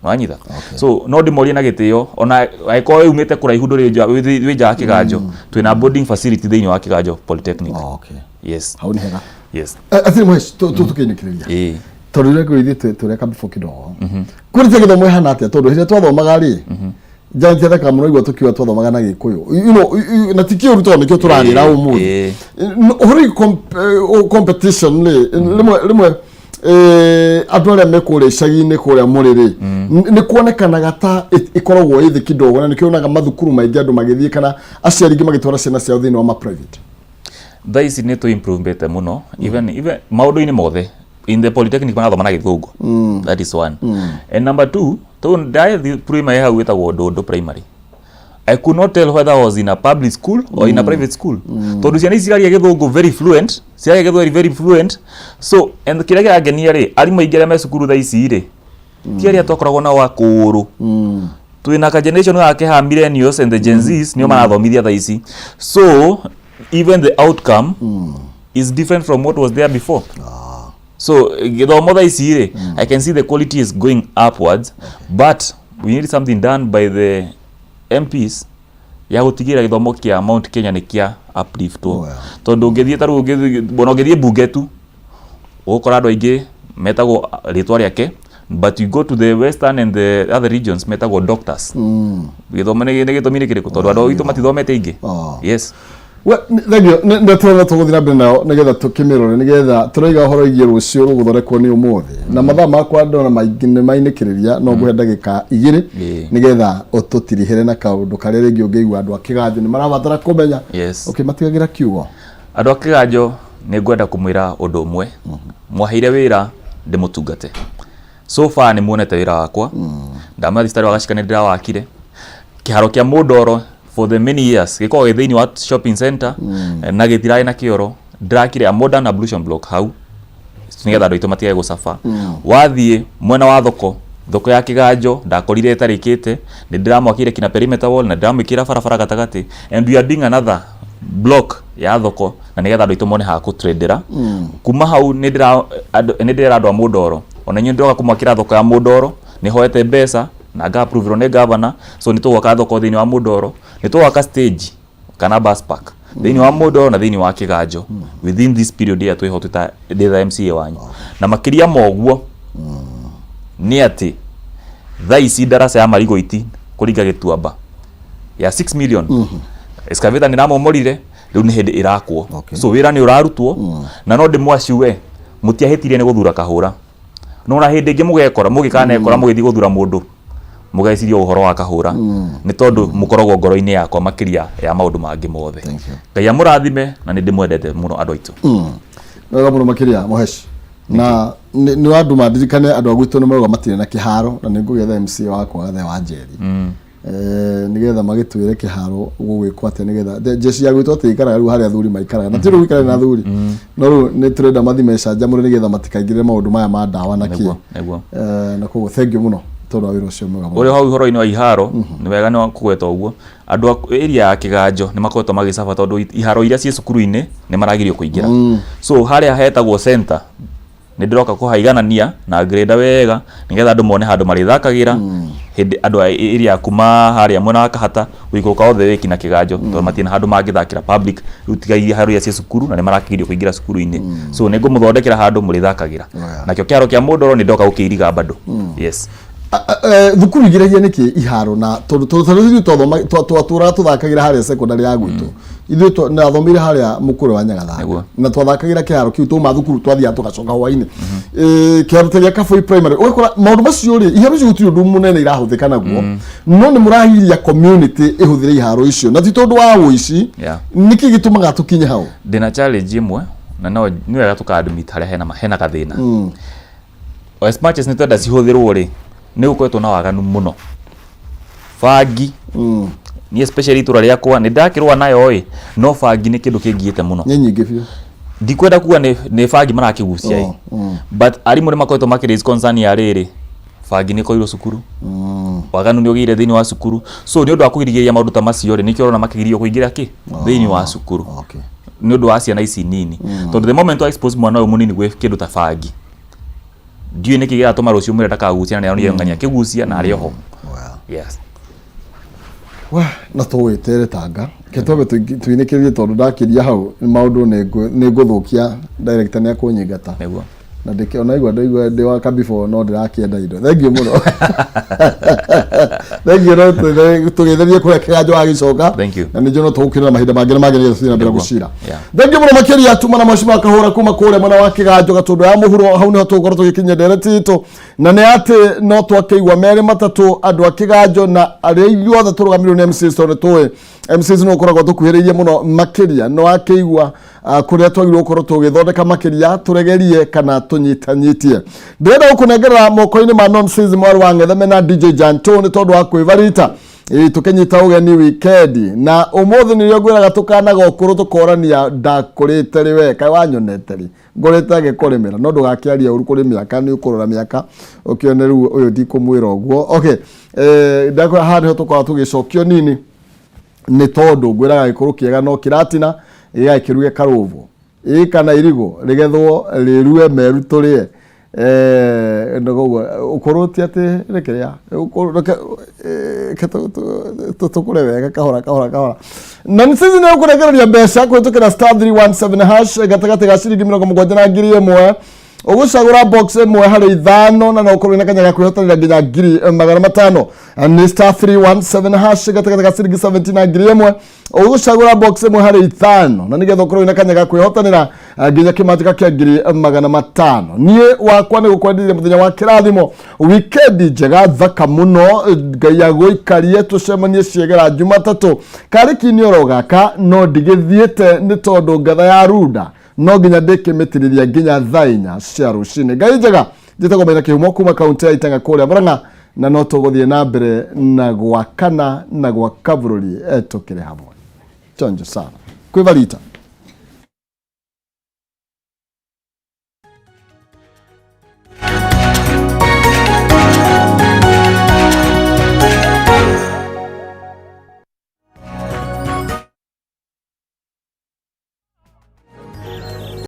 Wanyita? So no ndĩmorie na gĩtĩo, ona angĩkorwo umĩte kũraihu, ndũrĩ nja, wĩ nja wa Kĩganjo, twĩna boarding facility thĩinĩ wa Kĩganjo Polytechnic. Yes. Hau nĩ hega. Yes. Atirĩ mũheci, tũkĩinĩkĩrĩria, tondũ rĩrĩa ithuĩ tũreka before kidogo, quality ya gĩthomo ĩhana atĩa? Tondũ hĩndĩ ĩrĩa twathomaga rĩ, Njana ciathekaga mũno igua tũkiuga twathomaga na Gĩkũyũ na ti kĩũru, tondũ nĩkĩo tũrarĩra ũmũthĩ. Ũhoro wĩgiĩ competition rĩ, rĩmwe rĩmwe andũ arĩa me kũrĩa icagi-inĩ kũrĩa mũrĩ rĩ, nĩ kuonekanaga ta ĩkoragwo ĩ thĩ kidogo, na nĩkĩo onaga mathukuru maingĩ andũ magĩthiĩ kana aciari aingĩ magĩtwara ciana ciao thĩinĩ wa ma private. Thaa ici nĩ tũ improvete mũno, even maũndũ-inĩ mothe. In the polytechnic marathoma na Gĩthũngũ. That is one. And number two, tu ndathi primary hau ĩtagwo Ndũndũ Primary, I could not tell whether I was in a public school or in a private school, tondũ ciana ici ciraria Gĩthũngũ very fluent, ciraria Gĩthweri very fluent. So, and kĩrĩa kĩrangenia rĩ, arimũ aingĩ arĩa me cukuru thaa ici rĩ, ti arĩa twakoragwo nao akũrũ. Twĩna ka generation gaka ha millennials and the Gen Zs nĩo marathomithia thaa ici. So even the outcome is different from what was there before. So gĩthomo thaa ici rĩ, I can see the quality is going upwards, but we need something done by the MPs ya gũtigĩrĩra gĩthomo kĩa Mount Kenya nĩ kĩa upliftwo, tondũ ũngĩthiĩ ta rĩu ona ũngĩthiĩ mbunge tu, ũgũkora andũ aingĩ metagwo rĩtwa rĩake, but you go to the western and the other regions, metagwo doctors. Gĩthomo nĩ gĩtũmi nĩ kĩrĩkũ? Tondũ andũ aitũ matithomete aingĩ. Yes. We, thengiũ. Nĩ tũrona tũgũthiĩ na mbere nayo nĩgetha tũkĩmĩrore, nĩgetha tũraiga ũhoro wĩgiĩ rũciũ rũgũthondekwo nĩ ũmũthĩ, na mathaa makwa ndona maingĩ nĩ mainĩkĩrĩria, no ngũhe ndagĩka 2 nĩgetha ũtũtirihĩre na kaũndũ karĩa rĩngĩ ũngĩigua andũ a Kĩganjo nĩ marabatara kũmenya. Ũkĩmatigagĩra kiugo. Andũ a Kĩganjo, nĩ ngwenda kũmwĩra ũndũ ũmwe. Mwaheire wĩra ndĩmũtungate. So far nĩ muonete wĩra wakwa. Ndamwĩra thibitarĩ wa Gacika nĩ ndĩrawakire. Kĩharo kĩa Mũndoro for the many years gĩkoragwo gĩ thĩinĩ wa shopping center na gĩtirarĩ na kĩoro. Ndĩrakire a modern ablution block hau nĩgetha andũ aitũ matigage gũcaba. Wathiĩ mwena wa thoko, thoko ya Kĩganjo ndakorire ĩtarĩkĩte, nĩ ndĩramwakĩire kinya perimeter wall na ndĩramwĩkĩra barabara gatagatĩ, and we are doing another block ya thoko na nĩgetha andũ aitũ mone ha gũtrendera. Kuma hau nĩ ndĩra nĩ ndĩrera andũ a Mũndoro, ona inyuĩ ndĩroka kũmwakĩra thoko ya Mũndoro. Nĩ hoete mbeca na nga approve nĩ governor, so nĩ tũgwaka thoko thĩinĩ wa Mũndoro, nĩ tũgwaka stage kana bus park thĩinĩ wa Mũndoro na thĩinĩ wa Kĩganjo within this period ĩrĩa twĩho twĩta ndĩ MCA wanyu. Na makĩria ma ũguo nĩ atĩ thaa ici ndaraca ya Marigoiti kũringa Gĩtuamba ya 6 million, excavator nĩ ramomorire, rĩu nĩ hĩndĩ ĩrakwo. So wĩra nĩ ũrarutwo, na no ndĩmwaciwe mũtiahĩtirie nĩ gũthura Kahũra, no na hĩndĩ ĩngĩ mũgekora mũgĩkanekora mũgĩthiĩ gũthura mũndũ, mũgeciria ũhoro wa Kahũra, nĩ tondũ mũkoragwo ngoro-inĩ yakwa makĩria ya maũndũ mangĩ mothe. Ngai amũrathime, na nĩ ndĩmwendete mũno andũ aitũ. Wega mũno makĩria, Mũheshi, na nĩ wandũma ndirikane andũ a gwitũ nĩ marauga matirĩ na kĩharo, na nĩ ngũgetha MCA wakwa Gathe wa Njeri nĩgetha magĩtwĩre kĩharo gũgwĩkwo atĩa, nĩgetha jeshi ya gwitũ atĩ ikaraga rĩu harĩa athuri maikaraga, na ti rĩu gũikara na athuri, no rĩu nĩ tũrenda mathi mecanjamũre nĩgetha matikaingĩrĩre maũndũ maya ma ndawa na kĩ. Nĩguo. Na koguo thank you mũno tondũ wa wĩra ũcio mwega mũno. Ũrĩa hau ũhoro-inĩ wa iharo, nĩ wega nĩ kũgweta ũguo, andũ a area ya Kĩganjo nĩ makoretwo magĩcaba tondũ iharo iria ciĩ cukuru-inĩ nĩ maragirio kũingĩra. So harĩa hetagwo center nĩ ndĩroka kũhaiganania na greda wega nĩgetha andũ mone handũ marĩthakagĩra hĩndĩ andũ a area ya kuma harĩa mwena wa Kahata gũikũrũka othe wĩki na Kĩganjo, tondũ matirĩ na handũ mangĩthakĩra public rĩu tiga iharo iria ciĩ cukuru, na nĩ marakĩgirio kũingĩra cukuru-inĩ. So nĩ ngũmũthondekera handũ mũrĩthakagĩra. Nakĩo kĩharo kĩa Mũndoro nĩ ndoka gũkĩiriga bado. Yes. Thukuru igiragia nĩkĩ iharo? Na tondũ tarĩu ithuĩ twatũraga tũthakagĩra harĩa secondary ya gwitũ, ithuĩ nathomeire harĩa mũkũrwe wa Nyagathanga na twathakagĩra kĩharo kĩu. Twauma thukuru twathiaga tũgacoka hwainĩ. Kĩharo ta gĩa Kaboi Primary, ũgakora maũndũ macio rĩ, iharo icio gũtirĩ ũndũ mũnene irahũthĩka naguo, no nĩ mũrahiria community ĩhũthĩre iharo icio, na ti tondũ wa ũici. Nĩkĩ gĩtũmaga tũkinye hau? Ndĩna challenge ĩmwe, na no nĩ wega tũka admit harĩa hena gathĩna. As much as nĩ twenda cihũthĩrwo rĩ, nĩ gũkoretwo na waganu mũno, bangi. Niĩ especially itũra rĩakwa nĩ ndakĩrũa nayo ĩ, no bangi nĩ kĩndũ kĩngiĩte mũno. Nĩ nyingĩ biũ. Ndikwenda kuga nĩ bangi marakĩgucia ĩ, but arimũ nĩ makoretwo makĩ raise concern ya rĩrĩ. Bangi nĩ ĩkoirwo cukuru, waganu nĩ ũgĩire thĩinĩ wa cukuru. So nĩ ũndũ wa kũgirĩrĩria maũndũ ta macio rĩ, nĩkĩo ũrona makĩgirio kũingĩra kĩ thĩinĩ wa cukuru nĩ ũndũ wa ciana ici nini, tondũ the moment wa expose mwana ũyũ mũnini gwĩ kĩndũ ta bangi, ndiũĩ nĩkĩ gĩgatũma rũciũ mwĩre ndakagucia, na nĩ aronire ng'ania akĩgucia na arĩ oho. Yes. We, na tũgwĩtere tanga ke twambe tũinĩkĩrĩrie, tondũ ndakĩria hau maũndũ nĩ ngũthũkia, director nĩ akũnyingata. Nĩguo. Na ndĩkĩ ona igua ndaigua ndĩ wa kabifo no ndĩrakĩenda indo. Thengiũ mũno, thengiũ. No tũgĩtherie kũrĩa kĩganjo agĩcoka. Thank you. Na ningĩ no tũgũkĩrĩra mahinda mangĩ na mangĩ nĩgetha tũthiĩ na mbere Nĩguo. gũcira. Thengiũ mũno makĩria tuma na mheshimiwa Kahũra kuma kũrĩa mwena wa Kĩganjo, Gatũndũ ya Mũhuro. Hau nĩho tũgũkorwo tũgĩkinyia ndereti itũ, na nĩ atĩ no twakĩigua merĩ matatũ andũ a Kĩganjo na arĩa ithuothe tũrũgamĩrĩirwo nĩ MCs, tondũ nĩ tũĩ MCs nĩ ũkoragwo tũkuhĩrĩirie mũno makĩria. No akĩigua kũrĩa twagĩrĩirwo gũkorwo tũgĩthondeka makĩria, tũregerie kana tũnyitanyitie. Ndĩrenda gũkũnengerera moko-inĩ ma Nomsis mwarĩ wa Ng'etheme na DJ Janto nĩ tondũ wa kwĩbarita. Ĩĩ, tũkĩnyita ũgeni wikendi na ũmũthĩ nĩrĩo ngwĩraga tũkanaga ũkũrũ tũkorania ndakũrĩte rĩ, we kaĩ wanyonete rĩ ngũrĩte agĩkũrĩmĩra, no ndũgakĩaria ũru kũrĩ mĩaka, nĩ ũkũrora mĩaka ũkĩone rĩu ũyũ ndikũmwĩra ũguo. Okay, ndakwĩra haha nĩho tũkoragwo tũgĩcokio nini, nĩ tondũ ngwĩraga gĩkũrũ kĩega no kĩratina gĩgakĩruge karũvũ ĩ kana irigũ rĩgethwo rĩrue meru tũrĩe. Koguo ũkũrũ ti atĩ nĩ kĩrĩa ũkũrũ, reke tũkũre wega kahora kahora kahora. Na nĩ sisi nĩ ũkũrekereria mbeca kũhĩtũkĩra *317# gatagatĩ ga ciringi 70 na 1000. Ũgũcagũra box ĩmwe harĩ ithano na no ũkorwo na kanya ga kwĩhotanĩra nginya 500,000. Nĩ *317# gatagatĩ ga ciringi 70 na 1000. Ũgũcagũra box ĩmwe harĩ ithano na nĩgetha ũkorwo na kanya ga kwĩhotanĩra nginya kĩmanjĩka kĩa 500,000. Niĩ wakwa nĩ gũkwenderia mũthenya wa kĩrathimo, wikendi njega thaka mũno. Ngai agũikarie, tũcemanie ciegera Jumatatũ. Karĩki nĩ oro gaka no ndigĩthiĩte nĩ tondũ ngatha ya runda no nginya ndĩkĩmĩtirĩria nginya thaa 4 cia rũcinĩ. Ngai njega. Njĩtagwo Maina Kĩhumo kuma kaunti ya Itanga kũrĩa Murang'a, na no tũgũthiĩ na mbere na gwakana na gwaka bũrũri, tũkĩrĩ hamwe. Chonjo sana kwĩbarita.